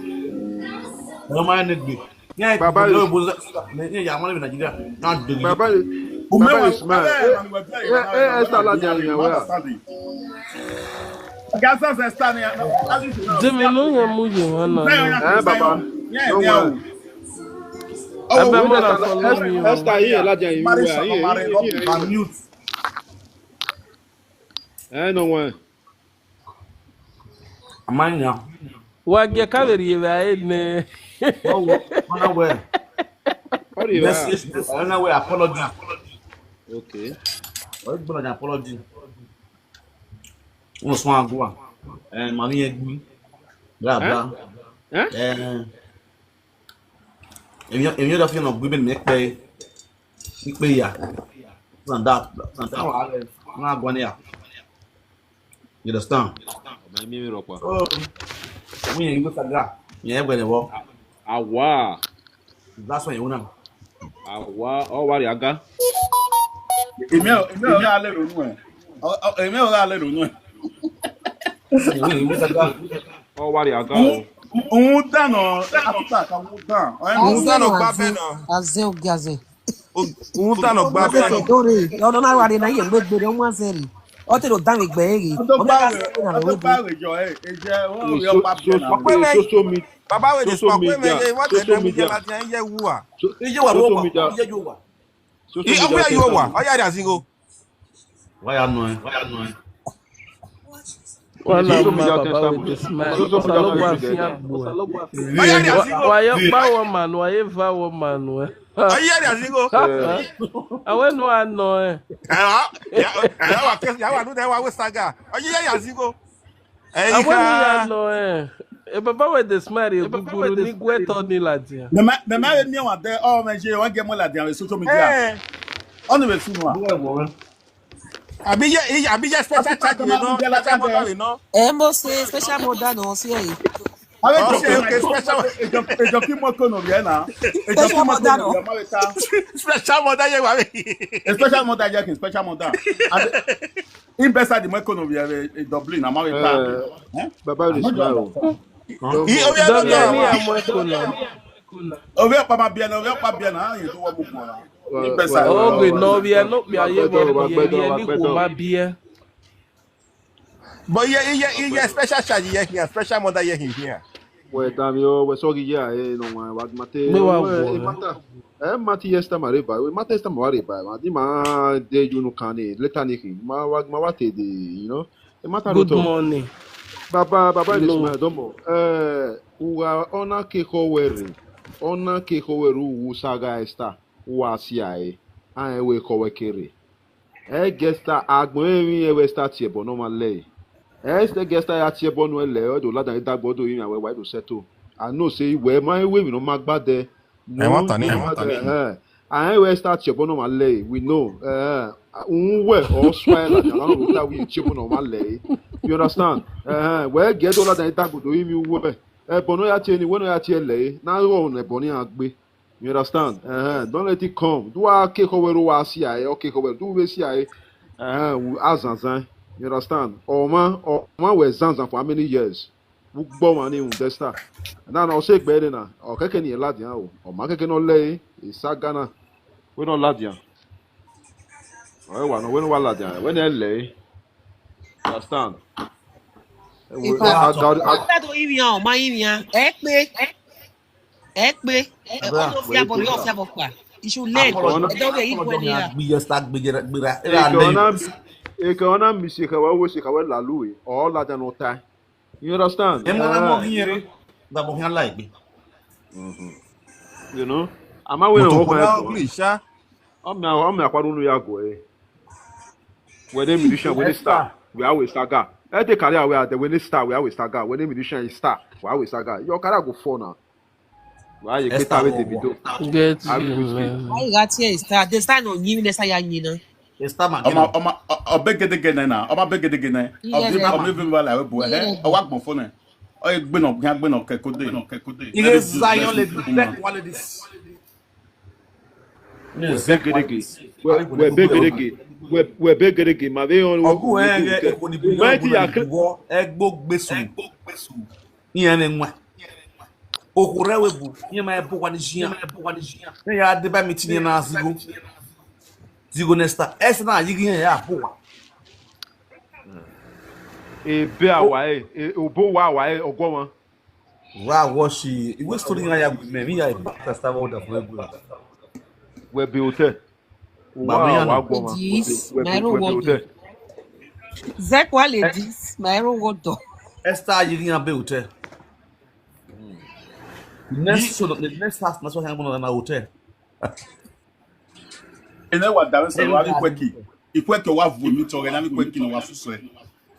Ọ̀nà máa ń gbè. Ní àìpẹ́ Bàbá ìpínlẹ̀ yìí. Ògbó ní ìyá wọn níbi Nàìjíríà náà dèrè. Bàbá yìí. Umewa Bàbá yìí smile. Eh, eh, eh, Esther Ladjan yẹn wẹ́à. Gaza Esther ni. Dimi no ya mu ye wa na no. Eh, Baba. No worry. Ebe mo na follow me o. Esther yìí Ladjan yìí wẹ́à. Yìí yìí yìí. Mute. Eh, no worry. Amanya. Wa ge ka be ri ba e ne. Oh, mana we. What do you Yes, have? yes, yes. I don't know where apology. Okay. Wọ́n gbọ́dọ̀ ní apology. Wọ́n sún àgọ́ à. Ẹ màá ní ẹgbẹ́. Bla bla. Eh? Ẹ èmi èmi yóò fi hàn gbé bẹ́ẹ̀ mi pẹ́ pípé yà. Sàn dá sàn dá wà á rẹ̀. Wọ́n á gbọ́ ní à. You understand? Ọmọ mi mi rọpò. Oh, wọ́n yẹn ń gbé sagra. Yẹn ẹ gbẹ̀rẹ̀ wọ́. Àwa. Lásán yẹn wọ́n náà. Àwa. Ọ wà rí aga. Èmi ò èmi ò rà lẹ́nu ẹ̀. Èmi ò rà lẹ́nu ẹ̀. Yẹn wọ́n yẹn ń gbé sagra. Ọ wà rí aga o. Òun dáná àkútà àtàwọn dán. Òun dáná gbá bẹ́ẹ̀ náà. Azé o gaze. Òun dáná gbá bẹ́ẹ̀ náà. Dore, ọ̀nà náà wà ní náà yẹn gbégbé rẹ̀ wọ́n zẹ̀rì. Ọtí ló dáhùn ìgbẹ́ èrè. Ọdún bá rẹ̀ ọdún bá rẹ̀ jọ ẹ̀ ẹ̀ jẹ́ wọ́n rí ọba bẹ́ẹ̀ náà. Pé mẹ́ Social media. Bàbá wey dey Social sọ pé media. mẹ́ yẹ wọ́n tẹ̀lé Social mu media. jẹ́ láti ẹ̀ yẹ wù wá. Iye wà Social lọ́wọ́ media. iye yóò wà. Social media. Oya, you wa. Oya, there you go. Why am I? Why am I? One of my papa with the smile. Osalogwa Siambo. Why you pa woman? Why you pa woman? Why? Awe no ano eh. Awa ya ya wa ke ya wa no da wa we saga. Oye ya ya zigo. Awe no ya no eh. E papa with the smile e guguru ni gwe to ni ladia. Me ma me ma mi wa de o me je wa ge mo ladia we social media. Onu we funu a. Abi ye abi ye special charge you know. Special mother you know. Eh mo se special mother no se e. Awe okay, okay, special. Ejo ki mo ko no ye na. Ejo ki mo ko no ye ma we ta. Special mother ye wa we. Special mother ye ki special mother. And in best the mo ko no ye e Dublin na ma we ta. Eh? Baba dey smile o. I obi Dublin ni amo ko no. Obi pa ma bia na obi pa bia na. You do what mo ko na. Oge no bia no bia ye bia ye ni ko ma bia. But yeah, yeah, yeah, special charge yeah here, special mother yeah here. We damn yo, we sorry yeah, eh no man, wa mate. Me wa we mata. Eh mate yes ta mare ba, we mate yes ta mare ba. Ma di ma de you no can eh, later ni kin. Ma wa ma wa te de, you know. E mata. Good morning. Baba baba this man domo. Eh uwa ona ke ko were. Ona ke ko were u saga esta. Wa si ai. Ai we ko we kere. E gesta agbon emi e we start here but no man lay. E ste gesta ya tie bonu ele o do ladan idagbo do yin awe wa do settle. I know say we ma we we no ma gba de. E wa ta ni, e wa ta ni. Eh. Aye we start tie bonu ma lay. We know. Eh. Un we o swear la na no ta we tie bonu ma lay. You understand? Eh. We get do ladan idagbo do yin we. E bonu ya tie ni we no ya tie lay. Na ro ne bonu agbe. You understand? Uh-huh. Don't let it come. Do a ke ko we ro wa si aye. Okay, ko we do we si aye. Uh-huh. Azanzan. You understand? Oma oma we zanzan for how many years? We gbo ma ni un desta. Na na o se gbe na. O keke ni ladian o. O ma keke no le. Isa gana. We no ladian. O wa no we no wa ladian. We no le. Understand? Ipa. Ata do iri an, ma iri an. Ẹ pé. Ẹ pé. Ẹ kọ́ ló fi àbọ̀ yóò fi àbọ̀ pa. Iṣu lẹ́ẹ̀kọ́. Ẹ dọ́wọ́ èyí kú ẹni rà. Gbìyànjú gbìyànjú gbìyànjú. Eke ona eke ona mi se kawa wo se kawa lalu e. O la da no tai. You understand? Ẹ mọ ẹ mọ kí yẹn. Gbàgbọ́ kí n láì gbé. You know? Ama we no ko ya. Ugly sha. Ọmọ ọmọ akwaru nu ya go e. Wede musician, wede star, we always saga. E take career we are the wede star, we always saga. Wede musician is star, we always saga. Your career go fall now. Why you get away Davido? Get you, man. Why you got here star? The star no nyi ne sa ya nyi na. Esther man. Ọmọ ọmọ ọbẹ gẹdẹgẹ na. Ọmọ ọbẹ gẹdẹgẹ na. Ọbẹ ọbẹ bẹ wà láwẹ bu ẹ. Ọwọ agbọn fún ẹ. Ọyẹ gbẹnà gbẹnà kẹkọdẹ. Ire Zion lady, black one ladies. We begedege. We begedege. We begedege. Ma ve on. Ogu eh eh ekoni bi. Mighty ya kle. Egbo gbesu. Ni ene nwa. Okure we bu. Ni ma ebo kwani jia. Ni ya de ba mi tini na zigo. Zigo nesta. Esa na yigi ya po wa. Ebe awa e, obo wa awa e, ogwo wan. Wa wo shi iwe story nga ya me mi ya e ba ta sta wo da fun egwu. We be hotel. Wa wa gwo wan. This my room work. Zekwa ladies, my room work. Esther yiri ya be hotel. Next show, the next house na so kan na hotel. Ene wa dawe se wa ni kweki. Ikweki wa vu mi to re na mi kweki no wa fuse.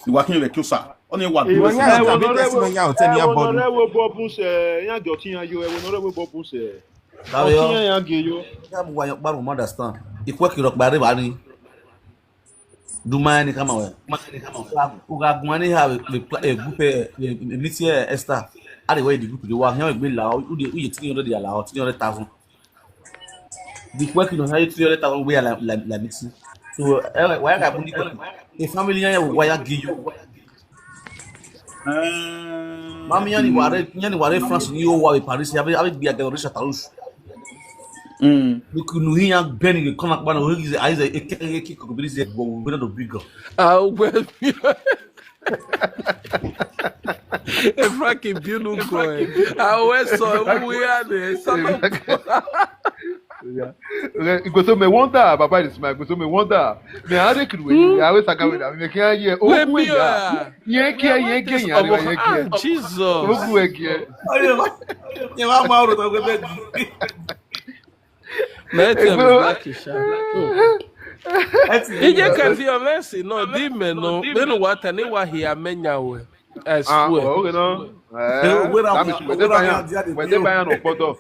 Ni wa kin re kyo sa. Oni wa du. Wa nya abi tesi no nya o teni abonu. Re wo bo bun se, ya jo ti ya yo, e wo no re wo bo bun se. Dawe yo. Ti ya ya ge yo. Ya bu wa yo pa mo understand. Ikweki ro pa re ba ni. Duma ni kama we. Uga gumani ha we group e miti Esther. Are we the group de wa yan gbe la o de uye three hundred ya la o three hundred thousand. The question of how three hundred thousand we are like like like miti. So eh, why ka bundi ko? A family yan we why give you. Mami yan ni ware yan ni ware France ni o wa we Paris ya be abi gbe agan Richard Tarus. Mm. Look, no, he ain't bending the corner, but no, he's a, he's a, a, a, a kick of this, a go, we don't big up. Ah, well, e Frank Biunu ko e. Ah, we so we are there. So Igoso me wonder, Baba dey smile. Igoso me wonder. Me I dey kid wey I always talk about that. Me can't hear. Oh, me yeah. Yeah, yeah, yeah, yeah, yeah, yeah. Jesus. Oh, yeah. Ẹ wá máa rò tó gbé bẹ́ẹ̀. Mẹ́tẹ̀ mi bá kì í ṣá. Ije ka fi ọmẹsì náà dì mẹ nù nínú wa tẹ ní wa hìá mẹnyà wẹ. I swear. Okay, no. Wẹ́dẹ́ báyà nù pọ́tọ́.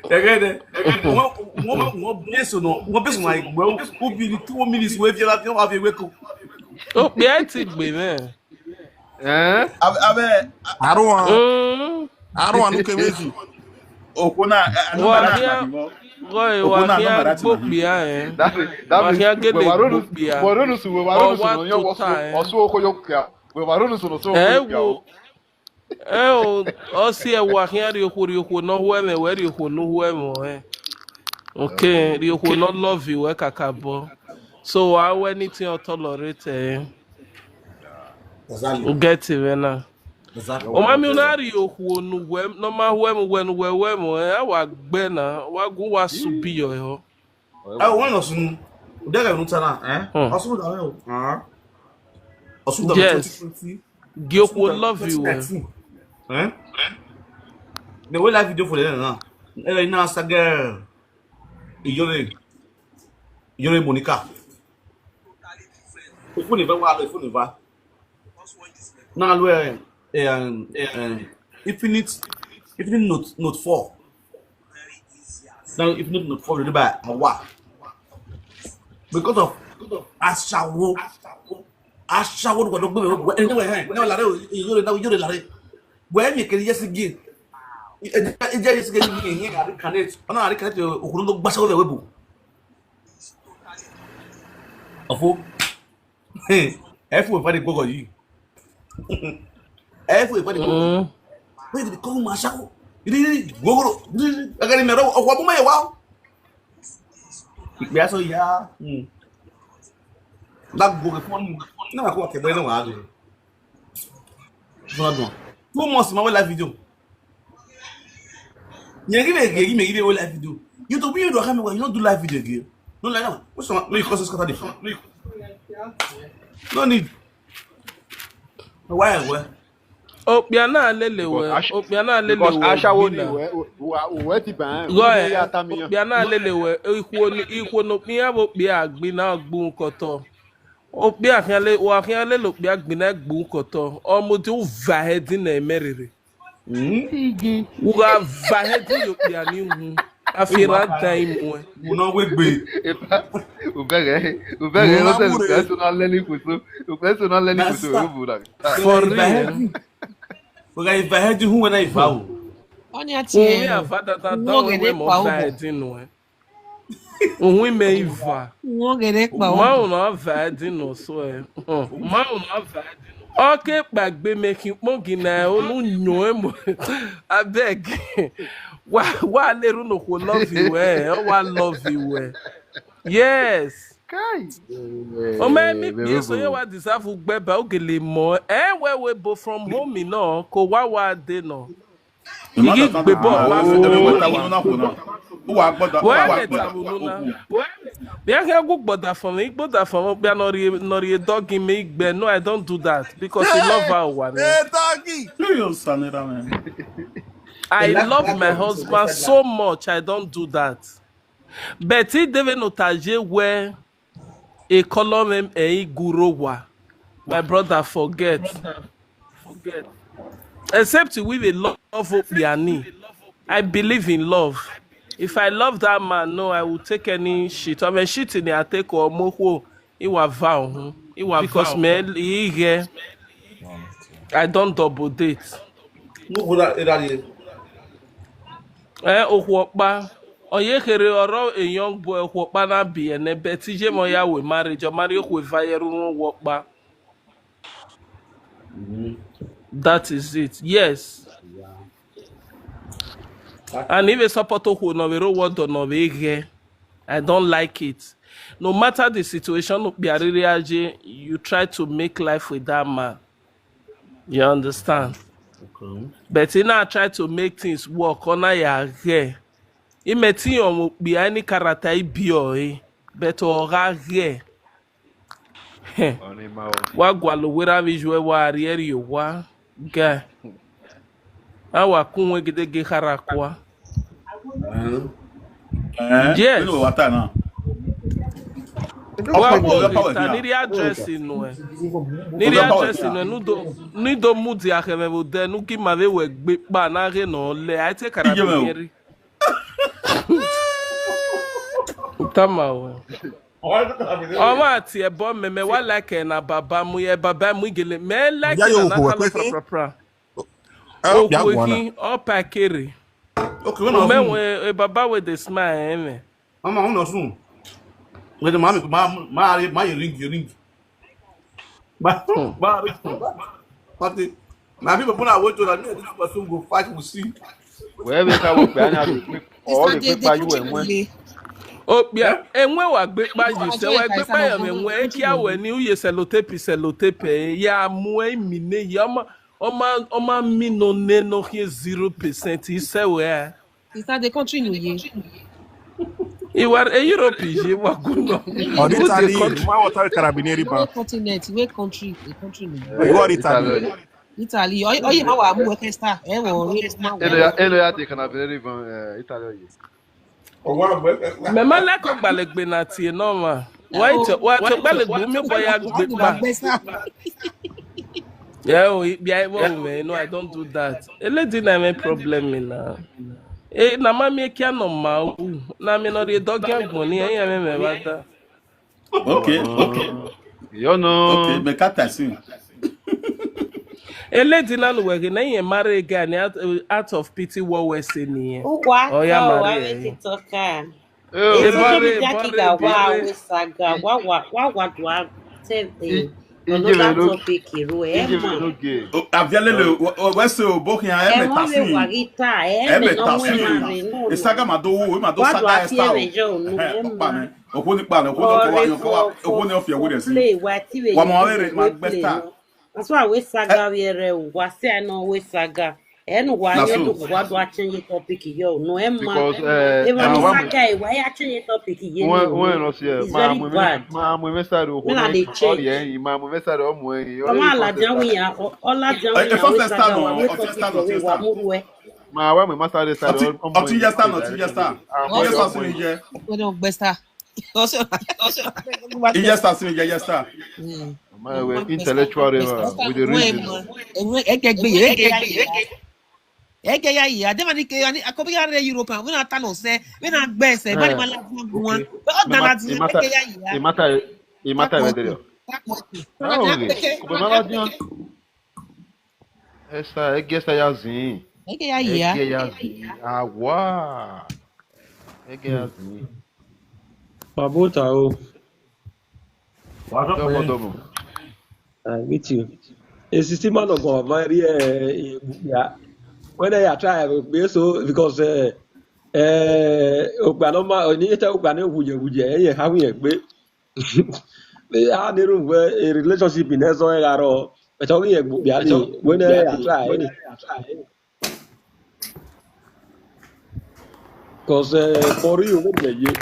Ẹgẹ́dẹ̀ wọ́n bí èso náà wọ́n bí èso náà ìgbẹ́ ó bí ní two minutes wọ́n fi ẹ́ láti wọ́n fi ewé kù. Ó pè é ti gbè náà. Eh? Abẹ aruwa aruwa nuke meji. Okuna wahia goi wahia gbokpia eh. Wahia gele gbokpia. Ọwa tuta eh. Ọsụ oko yokia. Wẹ̀wà lónìí sọ̀rọ̀ sọ̀rọ̀. Ẹ wo ẹ o ọsí ẹ wà kí á rí oko rí oko náà hu ẹmẹ wẹ rí oko náà hu ẹmọ ẹ. Okay, rí oko náà love you ẹ kàkà bọ. So wà á wẹ ní tí ọ tolerate ẹ. Get it right now. Ọmọ mi náà rí oko nu wẹ nọmba hu ẹmọ wẹ nu wẹ wẹ mọ ẹ wà gbẹ náà wà gún wà sùn bí yọ ẹ. Ẹ wọ́n lọ sunu. Òde ẹ̀ka ìlú tara ẹ̀. Ọ̀sùn dàrú ẹ̀ o. Ọ̀sùn dàrú twenty twenty. Gioku love you ẹ̀. The way life video for the now. Ẹ lọ iná sagẹ́rẹ̀. Ìyọ́rẹ̀ Ìyọ́rẹ̀ Monica. Ìfúnni fẹ́ wá lọ ìfúnni fẹ́. Now we are um, um, infinite infinite note note four. Now infinite note four lórí báyìí àwa because of aṣawo aṣawo ló gbọdọ gbẹmẹ gbẹmẹ ẹni wẹ hẹn ẹni wẹ lare o yóò lè náwó yóò lè lare wẹ ẹni kiri yẹsi gé ẹjẹ yẹsi gé ní ìyẹn àrí connect ọ̀nà àrí connect òkúrú ló gbàṣẹ wọlé wẹbù ọfọ. Ẹ fún ìfẹ́ ní gbọ́kọ̀ yìí. Ẹ fún ìfẹ́ ní gbọ́kọ̀. Wọ́n ti kọ́ ọmọ aṣáwó. Rí rí gbogbo rí rí ẹgbẹ́ mi rọ ọkọ̀ ọmọ mẹ́yẹ̀ wá. Ìgbé aṣọ ìyá. Lágbo kẹ fún ọ́nù náà kó wà kẹ̀gbẹ́ náà wà á lò. Fún ọdún. Two months ma wọ́n live video. Yẹn kí lè gé yìí mẹ́gí lè wọ́n live video. You to be you do camera you no do live video again. No like that. What's wrong? No, you cause us scatter the phone. No need. Why? Why? Okpia na lele we, okpia na lele we. Ashawo ni we, we ti ban. Go eh. Okpia na lele we, ikwo ni ikwo no pia bo pia agbi na gbu nkoto. Okpia kan le, wa kan le lo pia agbi na gbu nkoto. Omo ti u va he di na emerere. Uga va he di yo pia ni hu. Afira time we. Mo na we gbe. Ubere, ubere, o se personal learning kuso. O personal learning kuso we bu da. For real. Uga iva he di hu we na iva o. Onye ati. Uga iva da da da we mo va he di no. Uhun ime iva. Nwoke kpa o. Ma una va di no so eh. Ma una va di no. Okay, gbagbe making kpongi na onu nyo emo. Abeg. Wa wa leru no ko love you eh. Wa love you eh. Yes. Kai. O me mi bi so ye wa deserve gbe ba ogele mo. Eh we we bo from home no ko wa wa de no. Igi gbé bọ́ọ̀lù wá fún mi. Wọ́n á lè ta wò lónà. Bí a kẹ́ kó gbọ́dà fún mi, gbọ́dà fún mi, bí a nọ rí nọ rí dọ́gì mi gbẹ. No, I don't do that because I love her wà ní. I love my husband so much, I don't do that. But if David Notaje where a column em eh, guru wa, my brother forget. Except we will love Obiani. I believe in love. If I love that man, no, I will take any shit. I mean, shit in the take or moko. He was vow. He was because me he here. I don't double date. Eh, Okwopa. Oye kere oro a young boy Okwopa na bi ene beti je mo ya we marriage. Or marry Okwe Vayeru Okwopa. That is it. Yes. And if a support Okwo no we ro word no we here. I don't like it. No matter the situation, no be ariri aje, you try to make life with that man. You understand? Okay. But he now try to make things work. Ona ya here. Imeti on be any character ibi o, eh. But oga here. Only mouth. Wa gwalo wera visual wa rieri wa. Ga. Awa kunwe gidege harakwa. Eh? Eh? Yes. Nínú wata náà. Wa wo ta niri address inu e. Niri address inu e, nudo, nudo mudi akeme vode, nuki ma ve we gbe pa na ge no le, I take care of. Tama we. Ọmọ àti ẹ̀bọ mẹ̀mẹ̀ wá like ẹ̀ na bàbá mu, ẹ̀ bàbá mu ìgèlè. Mẹ́ like ẹ̀ na kálọ̀ prapra. Okwu ehi, ọpa kere. Okay, when I was, mẹ́wọ̀n ẹ̀ bàbá with the smile ẹ̀ mẹ́. Mama, when I was, when the mommy, ma, ma, ma, you ring, you ring. Ma, ma, ring. But the, my people, when I went to that, me, this person go fight with see. Wherever you can work, I have to quick. All the paper you were when. Oh, yeah. And when wa gbe pa you say wa gbe pa ya me when kia we ni uye sellotape, sellotape. Ya mu e mi ne ya ma. Oma, oma mi no ne no here zero percent. He say where? Is that the country you ye? Iwa e Europe ye wa guno. On Italy, ma wa ta carabinieri ba. What continent? What country? The country name. What Italy? Italy. Oye, oye, ma wa mu work star. Eh, wo, oye, ma wa. Elo ya, elo ya te carabinieri ba, eh, Italy ye. Mema le ko gbalegbe na tie no ma. Wa to, wa to gbalegbe mi boy ya gbe pa. Yeah, oh, yeah, well, man, no, I don't do that. A lady na me problem me na. Eh, na ma me kia no ma u. Na me no dey dog yang money, eh, me me bata. Okay, okay. You know. Okay, me kata sin. A lady na no work na yen marry guy ni out, out of pity what we say ni. Ukwa. Oh, yeah, marry. Talk am. Eh, Ebare, ebare, ebare. Wa we saga, wa, wa, wa, wa, do I tell the another topic, Iru, eh, ma. Avialele, we se obo hin, eh, me tasin. Eh, me tasin. Isaga ma do wo, ma do saga e sa o. Eh, pa me. Okwo ni pa, okwo ni ko wa, yo ko wa, okwo ni o fi ewe re si. Wa mo we re, ma gbe star. That's why we saga we re, wa se I know we saga. Enu wa yo do wa do a change topic yo. No, Emma. Because, eh, Emma, no, Emma, Sakai, why you change topic again? When, when no see, it's ma, very bad. Ma, ma, me sáré o. Me na dey change. Ma, me sáré o mo e. Come on, la jan we ya. O la jan we ya. First time no, first time no, first time. Ma, wa me ma sáré sáré o mo e. Oti ya star no, oti ya star. Oti ya star so ye. We don gbesta. Also, also, yes, sir, sir, yes, sir. Mm. Ma we intellectual, eh, with the reason. Eke gbe, eke gbe, eke ya ya. Adema ni ke ani akobi ya re Europe. We na ta no se, we na gbe se, mani mala fun wan. O da na ti eke ya ya. Imata, imata we de. Oh, ko be mala diyan. Esther, ege Esther ya zin. Ege ya ya. Ege ya zin. Awa. Ege ya zin. Babota o. Domo, domo. I meet you. It's still man of God, my real, eh, yeah. When I try, I go be so because, eh, eh, okpa no ma, oni eta okpa ne wuje wuje, eh, ha wuje gbe. They are the room where a relationship in Ezo Egaro. But only a good, when I try. Because, eh, for you, what you,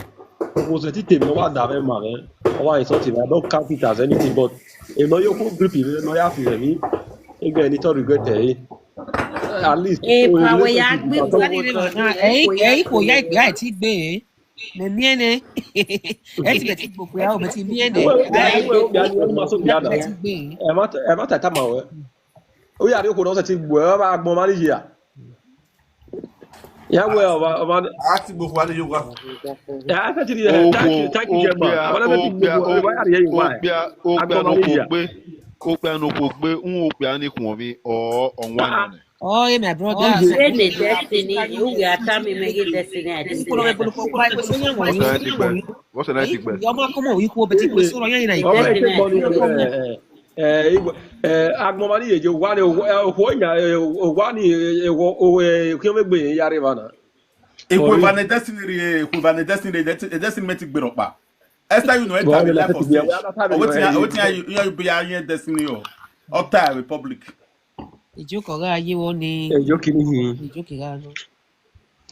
was a titty, no one that man, eh? Why is something? I don't count it as anything, but you know, you could grip it, you know, you have to me. Again, it's all regret, eh? At least, eh, power ya gbe. Eh, eh, ko ya gbe, ti gbe. Me miene. E ti be ti gbogbo ya o, be ti miene. Ẹ má tẹ, ẹ má tẹ tá màá wẹ̀. Ó yà rí okòó náà ṣe ti gbò ẹ, ọba agbọn máa ń yìí à. Ìyàwó ẹ ọba, ọba. A ti gbogbo wa ní Yorùbá. Ẹ á fẹ́ ti rí ẹ, thank you, thank you, Gemma. Àwọn ẹgbẹ́ ti gbogbo ẹ, wáyà rí ẹ yìí wáyà. Agbọn máa ń yìí à. Okpe anukogbe, un okpe anikunmi, or on one. Oh, yeah, my brother. Oh, say the destiny. You will tell me, make it destiny. I think. What's the next big? What's the next big? Your mom come on, you go, but you so young, you know. Agbomani ye wa le ho nya wa ni o o ki o me gbe ya re bana. Ekweva ne destiny re, ekweva ne destiny re, destiny me ti gbe ro pa. Esther, you know, enter the life of stage. Wetin you, you be your destiny o. Otta Republic. Ejoko ga aye wo ni. Ejoki ni. Ejoki ga no.